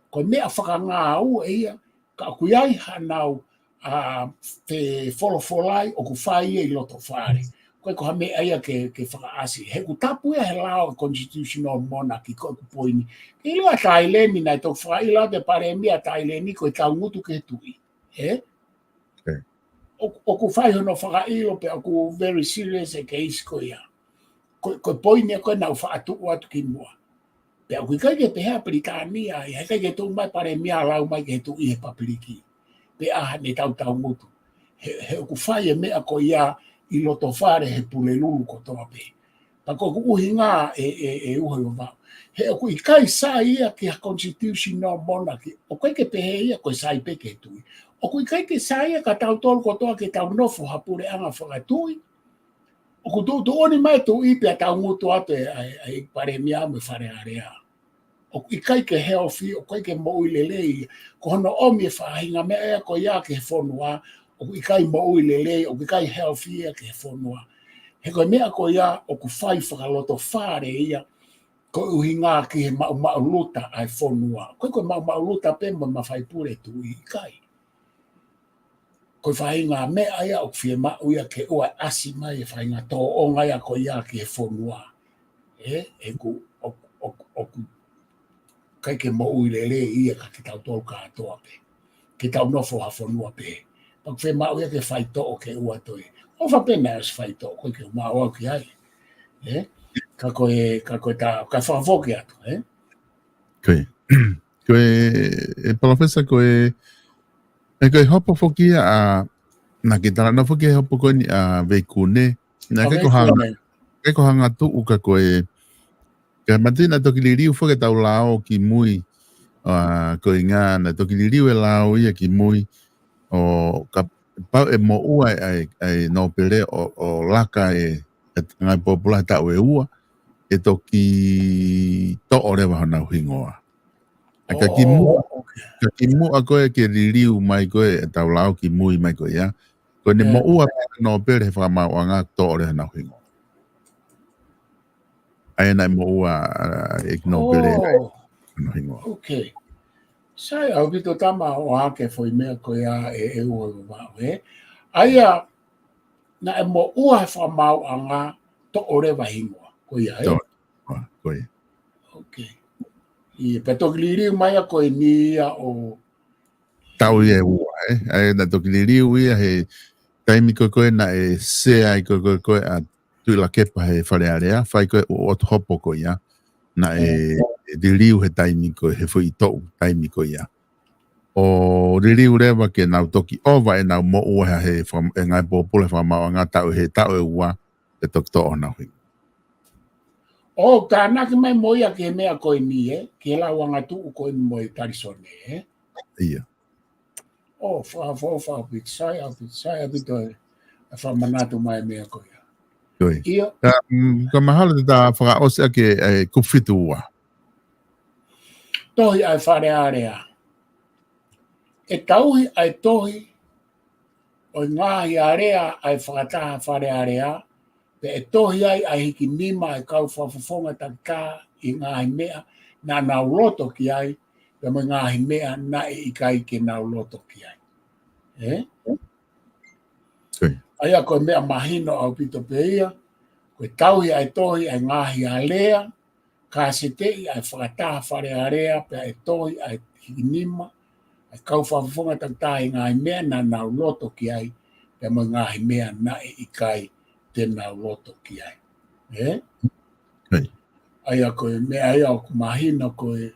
Ko e meʻa fakangāue ia, ka ʻoku ʻi ai haʻanau, ʻa, fefolofolai ʻoku fai ia ʻi loto fale. Ko e ko ha meʻa ia ke, ke fakaʻasi. He ʻoku tapu ia he lao constitutional monarchy ko ʻeku poini. Ke ʻilo ʻa Taileni naʻe toki fakaʻilo atu ʻe he palēmia ʻa Taileni ko e taungutu ki he tuʻi. Ē? ʻOku, ʻoku fai hono fakaʻilo pea ʻoku very serious e case ko ia. Ko, ko e poini ia ko ē naʻa ku faʻa tuʻu atu ki muʻa. Pea ʻoku ʻikai ke pehē ʻa Pilitānia, ʻi he ʻikai ke tuʻu mai palēmia ʻo lau mai ki he tuʻi he papiliki. Pe ʻa haʻane tautau ngutu. He, he ʻoku fai e meʻa ko ia ʻi loto fale he Pulelulu kotoa pē. Pea ko ʻeku ʻuhinga ʻe, ʻe, ʻe uho ʻi Vavaʻu. He ʻoku ʻikai sai ia ki ha constitutional monarchy. ʻOku ʻikai ke pehē ia ko e sai pē ki he tuʻi. ʻOku ʻikai ke sai ia kia tautolu kotoa ke tau nofo ha puleʻanga fakatuʻi. ʻOku tuʻutuʻuni mai tuʻi pea taungutu atu ʻa e, ʻa e, ʻa e palēmia mo e Fale Alea. ʻOku ʻikai ke healthy, ʻoku ʻikai ke moʻui lelei. Ko hono ʻomi e faʻahinga meʻa ia ko ia ki he fonua, ʻoku ʻikai moʻui lelei, ʻoku ʻikai healthy ia ki he fonua. He ko e meʻa ko ia ʻoku fai fakaloto fale ia, ko e ʻuhinga ki he maʻumaʻuluta ʻa e fonua. Ko e, ko e maʻumaʻuluta pē mo e mafai pule tuʻi, ʻikai. Ko e faʻahinga meʻa ia ʻoku fiemaʻu ia ke ʻoua ʻe ʻasi mai e faʻahinga tōʻonga ia ko ia ki he fonua. Ē, ʻeku, ʻoku, ʻoku, ʻoku ʻikai ke moʻui lelei ia kia kitautolu kātoa pē. Ke tau nofo ha fonua pē. Pea ʻoku fiemaʻu ia ke faitoʻo ke ʻoua toe. ʻOfa pē naʻe ʻosi faitoʻo, ʻoku ʻikai ke u maʻu au ki ai. Ē? Ka ko e, ka ko e ta, ka fakafoki atu, ē? Ko e, ko e, ʻe Palōfesa ko e, ʻe ko e hopo foki ia ʻa, naʻa ke talanoa foki he hopo ko eni ʻa Veikune. Naʻe ʻikai ko ha, ʻikai ko ha angatuʻu ka ko e, ka mati naʻe toki liliu foki ʻetau lao ki mui, ʻa, ko e ʻuhinga naʻe toki liliu e lao ia ki mui, ʻo kapau ʻe moʻua ʻa e, ʻa e, ʻa e nōpele ʻo, ʻo laka e, e ngaahi pōpula he taʻu ʻe ua, ʻe toki toʻo leva honau hingoa. ʻA ka kimuʻa, ka kimuʻa ko ē ke liliu mai ko ē ʻetau lao ki mui mai ko ia, ko ʻene moʻua pē ʻa e nōpele he fakamaauʻanga toʻo leva honau hingoa. ʻA ia naʻe moʻua, ʻa, ʻa e nōpele honau hingoa. Sai ʻaupito tama ʻo ake foʻi meʻa ko ia ʻe, ʻe uho ʻi Vavaʻu, ē? ʻA ia naʻe moʻua he fakamaauʻanga toʻo leva hingoa. Ko ia, ē? Ko ia. ʻIo, pea toki liliu mai ia ko eni ia ʻo taʻu ia ʻe ua, ē? ʻA ia naʻe toki liliu ia he taimi ko ē ko ē naʻe sea ai ko ē ko ē ko ē ʻa Tuʻilakepa he Fale Alea, fai ko ē ʻo ʻotu hopo ko ia. Naʻe liliu he taimi ko ē, he foʻi toʻu taimi ko ia. ʻO liliu leva ke nau toki ʻova ʻenau moʻua he faka-, e ngaahi pōpula he fakamaauʻanga taʻu he taʻu ʻe ua, ʻe toki toʻo honau hingoa. ʻO tānaki mai mo ia ki he meʻa ko eni, ē, ki he lau angatuʻu ko eni mo e Tarisone, ē? ʻIo. ʻO, fa-, fa-, fa-, ʻaupito, sai ʻaupito, sai ʻaupito e, e fakamanatu mai meʻa ko ia. ʻIo. Ka, mm, ka mahalo te ta fakaʻosi ʻaki e, e kupu fitu ua. Tohi ʻa e Fale Alea. ʻE tauhi ʻa e tohi ʻo e ngaahi alea ʻa e fakataha Fale Alea, pea ʻe tohi ai ʻa e hiki nima ʻa e kau fakafofonga takitaha ʻi he ngaahi meʻa naʻa nau loto ki ai, pea mo e ngaahi meʻa naʻe ʻikai ke nau loto ki ai. Ē? ʻA ia ko e meʻa mahino ʻaupito pē ia, ko e tauhi ʻa e tohi ʻa e ngaahi alea, kāseteʻi ʻa e fakataha Fale Alea, pea ʻe tohi ʻa e hikinima ʻa e kau fakafofonga takitaha ʻi he ngaahi meʻa naʻa nau loto ki ai, pea mo e ngaahi meʻa naʻe ʻikai te nau loto ki ai. Ē? ʻA ia ko e meʻa ia ʻoku mahino ko e,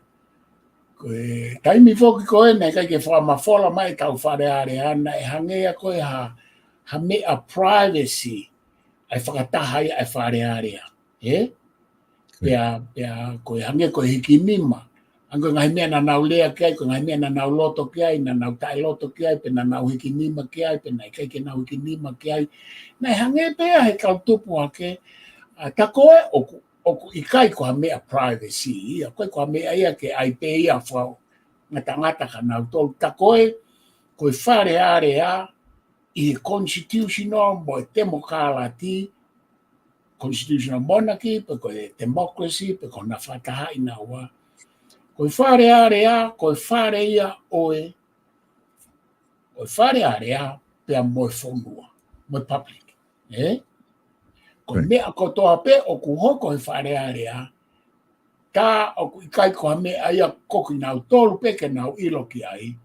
ko e taimi foki ko ē naʻe ʻikai ke fakamafola mai ʻetau Fale Alea, naʻe hangē ia ko e ha, ha meʻa privacy, ʻa e fakataha ia ʻa e Fale Alea. Ē? Pea, pea ko e hangē ko e hikinima. Hangē ko e ngaahi meʻa naʻa nau lea ki ai, ko e ngaahi meʻa naʻa nau loto ki ai, naʻa nau taʻeloto ki ai, pe naʻa nau hikinima ki ai, pe naʻe ʻikai ke nau hikinima ki ai. Naʻe hangē pē ia he kau tupu hake, ʻa, tā ko ē ʻoku, ʻoku ʻikai ko ha meʻa privacy ia, ʻoku ʻikai ko ha meʻa ia ke ʻai pē ia fakaʻosingatangata kia nautolu. Tā ko ē, ko e Fale Alea, ʻi he constitutional mo e temokalati, constitutional monarchy, pe ko e democracy, pe ko hona fakatahaʻi naua. Ko e Fale Alea, ko e fale ia ʻo e, ko e Fale Alea, pea mo e fonua, mo e public. Ē? Ko e meʻa kotoa pē ʻoku hoko he Fale Alea, tā ʻoku ʻikai ko ha meʻa ia ko kinautolu pē ke nau ʻilo ki ai.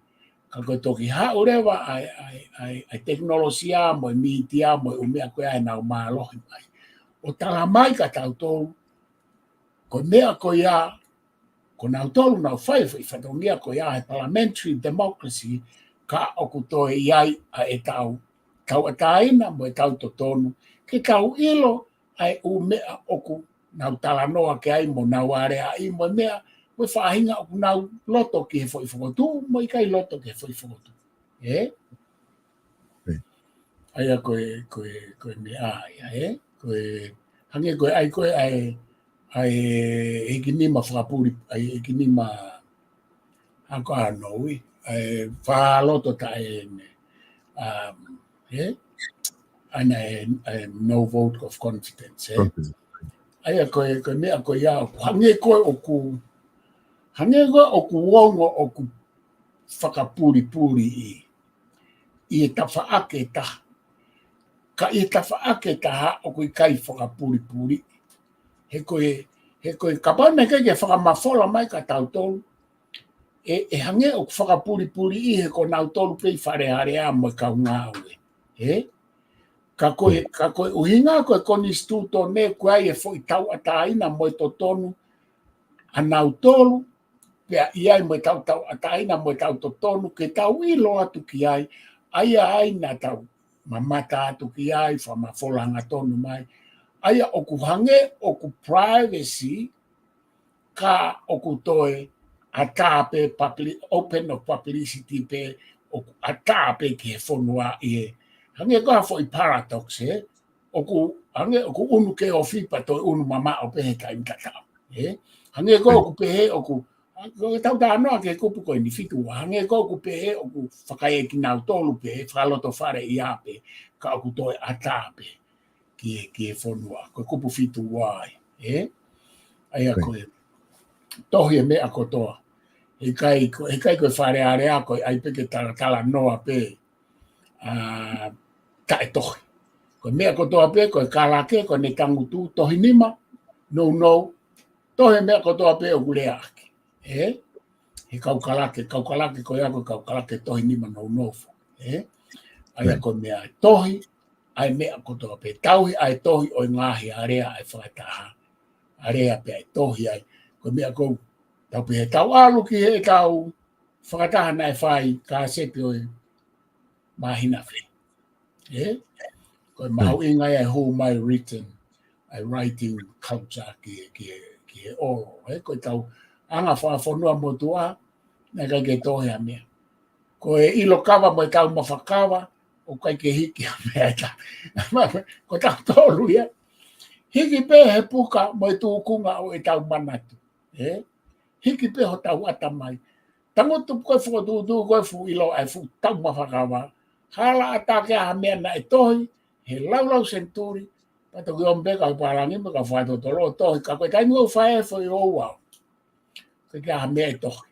Ka ko e toki haʻu leva ʻa e, ʻa e, ʻa e, ʻa e tekinolosia mo e mītia mo e ʻū meʻa ko ia ʻe nau mālohi mai ʻo tala mai kia tautolu, ko e meʻa ko ia, ko nautolu nau fai e foʻi fatongia ko ia he parliamentary democracy, ka ʻoku toe ʻi ai ʻa ʻetau tauʻatāina mo ʻetau totonu, ke tau ʻilo ʻa e ʻū meʻa ʻoku nau talanoa ki ai mo nau aleaʻi mo e meʻa, mo e faʻahinga ʻoku nau loto ki he foʻi fokotuʻu, mo ʻikai loto ki he foʻi fokotuʻu. Ē? ʻA ia ko e, ko e, ko e meʻa ia, ē? Ko e, hangē ko e ʻai ko ē ʻa e, ʻa e hikinima fakapuli, ʻa e hikinima ako a noi, ʻa e fakaloto taʻe ne, um, ē? ʻA e, ʻa e no vote of confidence, ē? ʻA ia ko e, ko e meʻa ko ia, hangē ko ē ʻoku, hangē ko ē ʻoku ongo ʻoku fakapulipuli ʻi, ʻi he tafaʻaki ʻe taha. Ka ʻi he tafaʻaki ʻe taha ʻoku ʻikai fakapulipuli. He ko e, he ko e kapau naʻe ʻikai ke fakamafola mai kia tautolu, ʻe, ʻe hangē ʻoku fakapulipuli ʻi he ko nautolu pē ʻi Fale Alea mo e kau ngāue. Ē? Ka ko e, ka ko e ʻuhinga ko e konisitūtone ko ē ʻa e foʻi tauʻatāina mo e totonu ʻa nautolu, pea ʻi ai mo ʻetau tauʻatāina mo ʻetau totonu ke tau ʻilo atu ki ai, ʻa ia ai naʻa tau mamata atu ki ai, fakamafola hangatonu mai. ʻA ia ʻoku hangē ʻoku privacy, ka ʻoku toe ʻatā pē publi-, open of publicity pē, ʻoku ʻatā pē ki he fonua ʻi he. Hangē ko ha foʻi paradox, ē? ʻOku, hangē ʻoku ʻunu ke ofi pea toe ʻunu mamaʻo pē he taimi tatau. Ē? Hangē ko ē ʻoku pehē ʻoku, ko e tau talanoa ki he kupu ko eni fitu ua, hangē ko ē ʻoku pehē ʻoku fakaekinautolu pē, fakalotofale ia pē, ka ʻoku toe ʻatā pē ki he, ki he fonua. Ko e kupu fitu ua ai, ē? ʻA ia ko e tohi e meʻa kotoa. ʻIkai ko, ʻikai ko e Fale Alea ko e ʻai pē ke talatalanoa pē, ʻa, taʻetohi. Ko e meʻa kotoa pē, ko e kalake, ko ʻene tangutu, tohi nima, nounou, tohi e meʻa kotoa pē ʻoku leaʻaki. Ē? He kau kalake, kau kalake ko ia ko e kau kalake tohi nima nounou foki. Ē? ʻA ia ko e meʻa tohi, ʻa e meʻa kotoa pē. Tauhi ʻa e tohi ʻo e ngaahi alea ʻa e fakataha. Alea pē ʻa e tohi ai. Ko e meʻa ʻoku tau pehē tau ʻalu ki he tau fakataha naʻe fai ka sepi ʻo e māhina fē. Ē? Ko e mahuʻinga ia e hū mai written, ʻa e writing culture ki, ki, ki he oral. Ē? Ko e tau anga fakafonua motuʻa, naʻe ʻikai ke tohi ha meʻa. Ko e ʻilo kava mo e tau mafakava, ʻoku ʻikai ke hiki ha meʻa ʻe taha. Ko tautolu ia. Hiki pē he puka mo e tūkunga ʻo ʻetau manatu. Ē? Hiki pē hotau ʻatamai. Tangutu ko e fokotuʻutuʻu ko e fuʻu ʻilo ʻa e fuʻu tau mafakava. Hala ʻatā ke ʻai ha meʻa naʻe tohi, he laulau senituli, pea toki ʻomi pē kau pālangi mo e kau fakatotolo ʻo tohi, ka ko e taimi ʻoku fai e foʻi ouau. Ke ʻai ha meʻa ʻe tohi.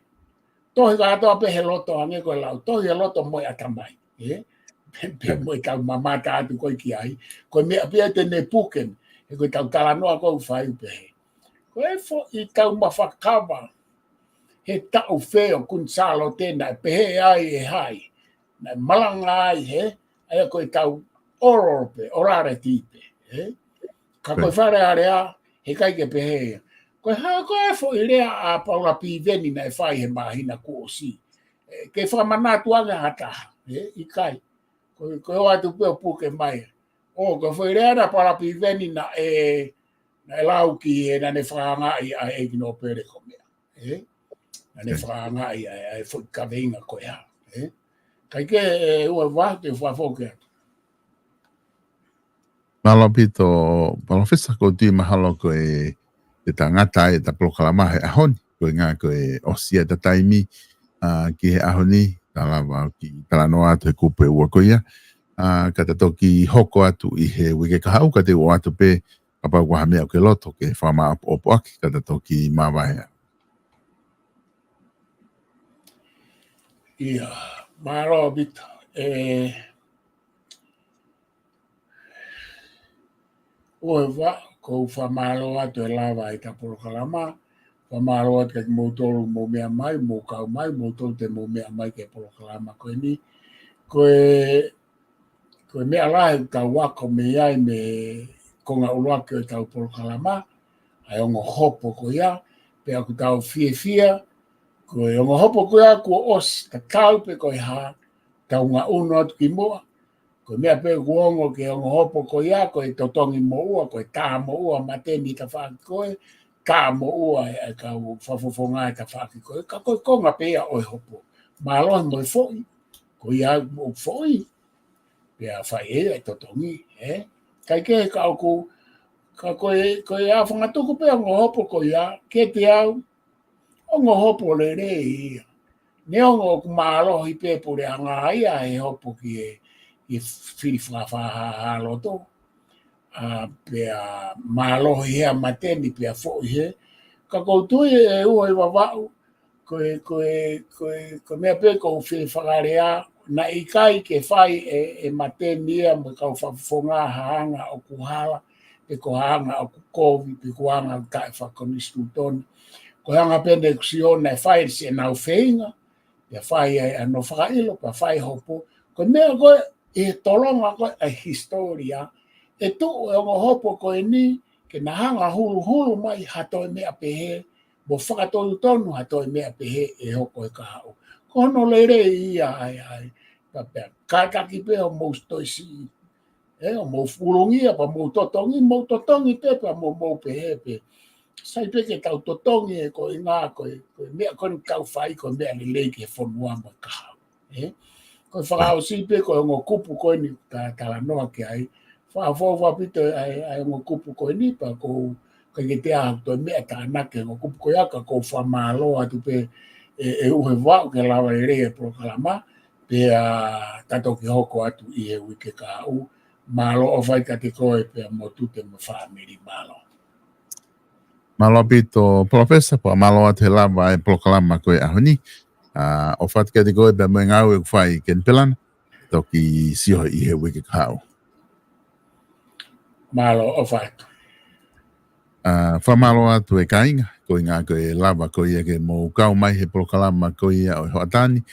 Tohi kātoa pē he loto hangē ko e lau, tohi he loto mo e ʻatamai. Ē? Pea, pea mo e tau mamata atu ko ē ki ai. Ko e meʻa pē ia te ne puke, he ko e tau talanoa ko ē ʻoku fai pē. Ko e foʻi taumafa kava he taʻu fē ʻo Kuini Sālote naʻe pehē ai ʻe hai, naʻe malanga ai he, ʻa ia ko e tau oral pē, orality pē, ē? Ka ko e Fale Alea, heʻikai ke pehē ia. Ko e hā ko e foʻi lea ʻa Paula Piveni naʻe fai he māhina kuo ʻosi. Ē, ke fakamanatu ange ha taha, ē? ʻIkai. Ko, ko e ʻoatu pē ʻo puke mai. ʻO, ko e foʻi lea ʻa Paula Piveni naʻe, naʻe lau ki he naʻa ne fakaangaʻi ʻa e ʻEiki Nōpele ko e meʻa. Ē? Naʻa ne fakaangaʻi ʻa e, ʻa e foʻi kaveinga ko ia. Ē? Kae kehe, ʻe ua vā, te u fakafoki atu. Mālō ʻaupito, Palōfesa, ʻoku ou tui mahalo ko e, ʻe tangata ʻeta polokalama he ʻaho ni, ko e ʻuhinga ko e ʻosi ʻeta taimi, ā, ki he ʻaho ni, ta lava ʻo kiʻi talanoa atu he kupu ʻe ua ko ia, ā, ka ta toki hoko atu ʻi he uike kahaʻu, ka te u ʻoatu pē, kapau ʻoku ʻi ai ha meʻa ʻoku ke loto ke fakamāʻopoʻopo ʻaki, ka ta toki māvae. ʻIa, mālō ʻaupito. Ē, ʻOfa, ʻoku ou fakamālō atu he lava ʻeta polokalama. Fakamālō atu kia kimoutolu mou meʻa mai, mou kau mai, moutolu te mou meʻa mai ki he polokalama ko eni. Ko e, ko e meʻa lahi ʻoku tau ako mei ai mei he konga ʻuluaki ʻo ʻetau polokalama, ʻa e ongo hopo ko ia, pea ʻoku tau fiefia, ko e ongo hopo ko ia kuo ʻosi, tatau pē ko e hā, tau ngaʻunu atu ki muʻa, ko e meʻa pē ʻoku ongo ki he ongo hopo ko ia, ko e totongi moʻua, ko e tā moʻua mateni tafaʻaki ko ē, tā moʻua ʻa e kau fakafofonga ʻi tafaʻaki ko ē, ka ko e konga pē ia ʻo e hopo. Mālohi mo e foʻi, ko ia ʻoku foʻi, pea fai ʻe ia e totongi, ē? Kae kehe ka ʻoku, ka ko e, ko e ʻa e fanga tuku pē ongo hopo ko ia, kiate au, ongo hopo lelei ia. Neongo ʻoku mālohi pē puleʻanga ia he hopo ki he, ki he fili fakafāhāhā loto. Ā, pea mālohi he ʻa mateni pea foʻi he. Ka ʻoku ou tui ʻe ua ʻi Vavaʻu, ko e, ko e, ko e, ko e meʻa pē ʻoku ou fie fakalea, naʻe ʻikai ke fai ʻe, ʻe mateni ia mo e kau fakafofonga ha anga ʻoku hala, pe ko ha anga ʻoku kovi, pe ko ha anga ʻoku taʻefakakonisitūtone. Ko e anga pē ʻene ʻoku sio naʻe fai siʻenau feinga, pea fai ai ʻenau fakaʻilo, pea fai hopo. Ko e meʻa ko ē ʻi he tolonga ko ē ʻa e hisitōlia, ʻe tuʻu e ongo hopo ko eni, ke na hanga huluhulu mai ha toe meʻa pehē, mo fakatonutonu ha toe meʻa pehē ʻe hoko he kahaʻu. Ko hono lelei ia ai, ai. Pea, pea kātaki pē ʻo mou toisi. Ē, ʻo mou fulungia, pea mou totongi, mou totongi pē, pea mou, mou pehē pē. Sai pē ke tau totongi ē ko e ʻuhinga, ko e, ko e meʻa ko eni ʻoku tau fai, ko e meʻa lelei ki he fonua mo e kahaʻu. Ē? Ko e fakaʻosi pē ko e ongo kupu ko eni ta-, talanoa ki ai. Fakaʻofoʻofa ʻaupito ʻa e, ʻa e ongo kupu ko eni pea ʻoku ʻikai ke toe ʻi ai ha toe meʻa tānaki he ongo kupu ko ia ka ʻoku ou fakamālō atu pē ʻe, ʻe ʻUhevao ki he lava lelei e polokalama, pea ta toki hoko atu ʻi he uike kahaʻu. Mālō ʻofa atu kiate koe pea mo Tute mo e fāmili, mālō. Mālō ʻaupito, Palōfesa, pea mālō atu he lava e polokalama ko e ʻaho ni. Ā, ʻofa atu kiate koe pea mo e ngāue ʻoku fai Kenipela na, toki sio ʻi he uike kahaʻu. Mālō ʻofa atu. Ā, fakamālō atu e kāinga, ko e ʻuhinga ko e lava ko ia ke mou kau mai he polokalama ko ia ʻo e hoʻatā ni,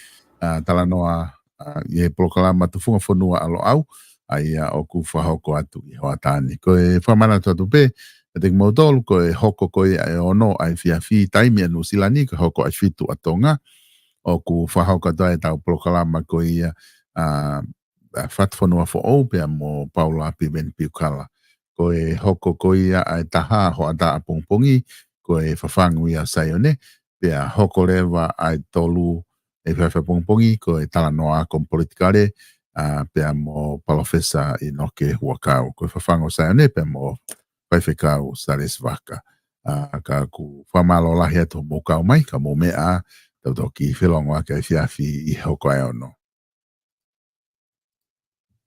ā, talanoa ā, ʻi he polokalama Tufunga Fonua ʻa Loʻau, ʻa ia ʻoku fakahoko atu ʻi he hoʻatā ni. Ko e fakamanatu atu pē, kiate kimoutolu, ko e hoko ko ia ʻe ono ʻa e efiafi, taimi ʻa Nuʻusila ni, ko e hoko ʻa e fitu ʻa Tonga, ʻoku fakahoko atu ai ʻetau polokalama ko ia, ā, ʻa Fatu Fonua Foʻou, pea mo Paula Piveni Piukala. Ko e hoko ko ia ʻa e taha hoʻatā ʻapongipongi, ko e Fafangu ia ʻa Saione, pea hoko leva ʻa e tolu efiafi ʻapongipongi, ko e Talanoa Ako mo Politikale, ā, pea mo Palōfesa ʻInoke Huʻakau. Ko e Fafangu ʻo Saione, pea mo Faifekau Salesi Vaka. Ā, ka ʻoku fakamālō lahi atu hoʻomou kau mai, ka mou meʻa, tau toki felongoaki ʻa e efiafi ʻi he hoko ʻa e ono.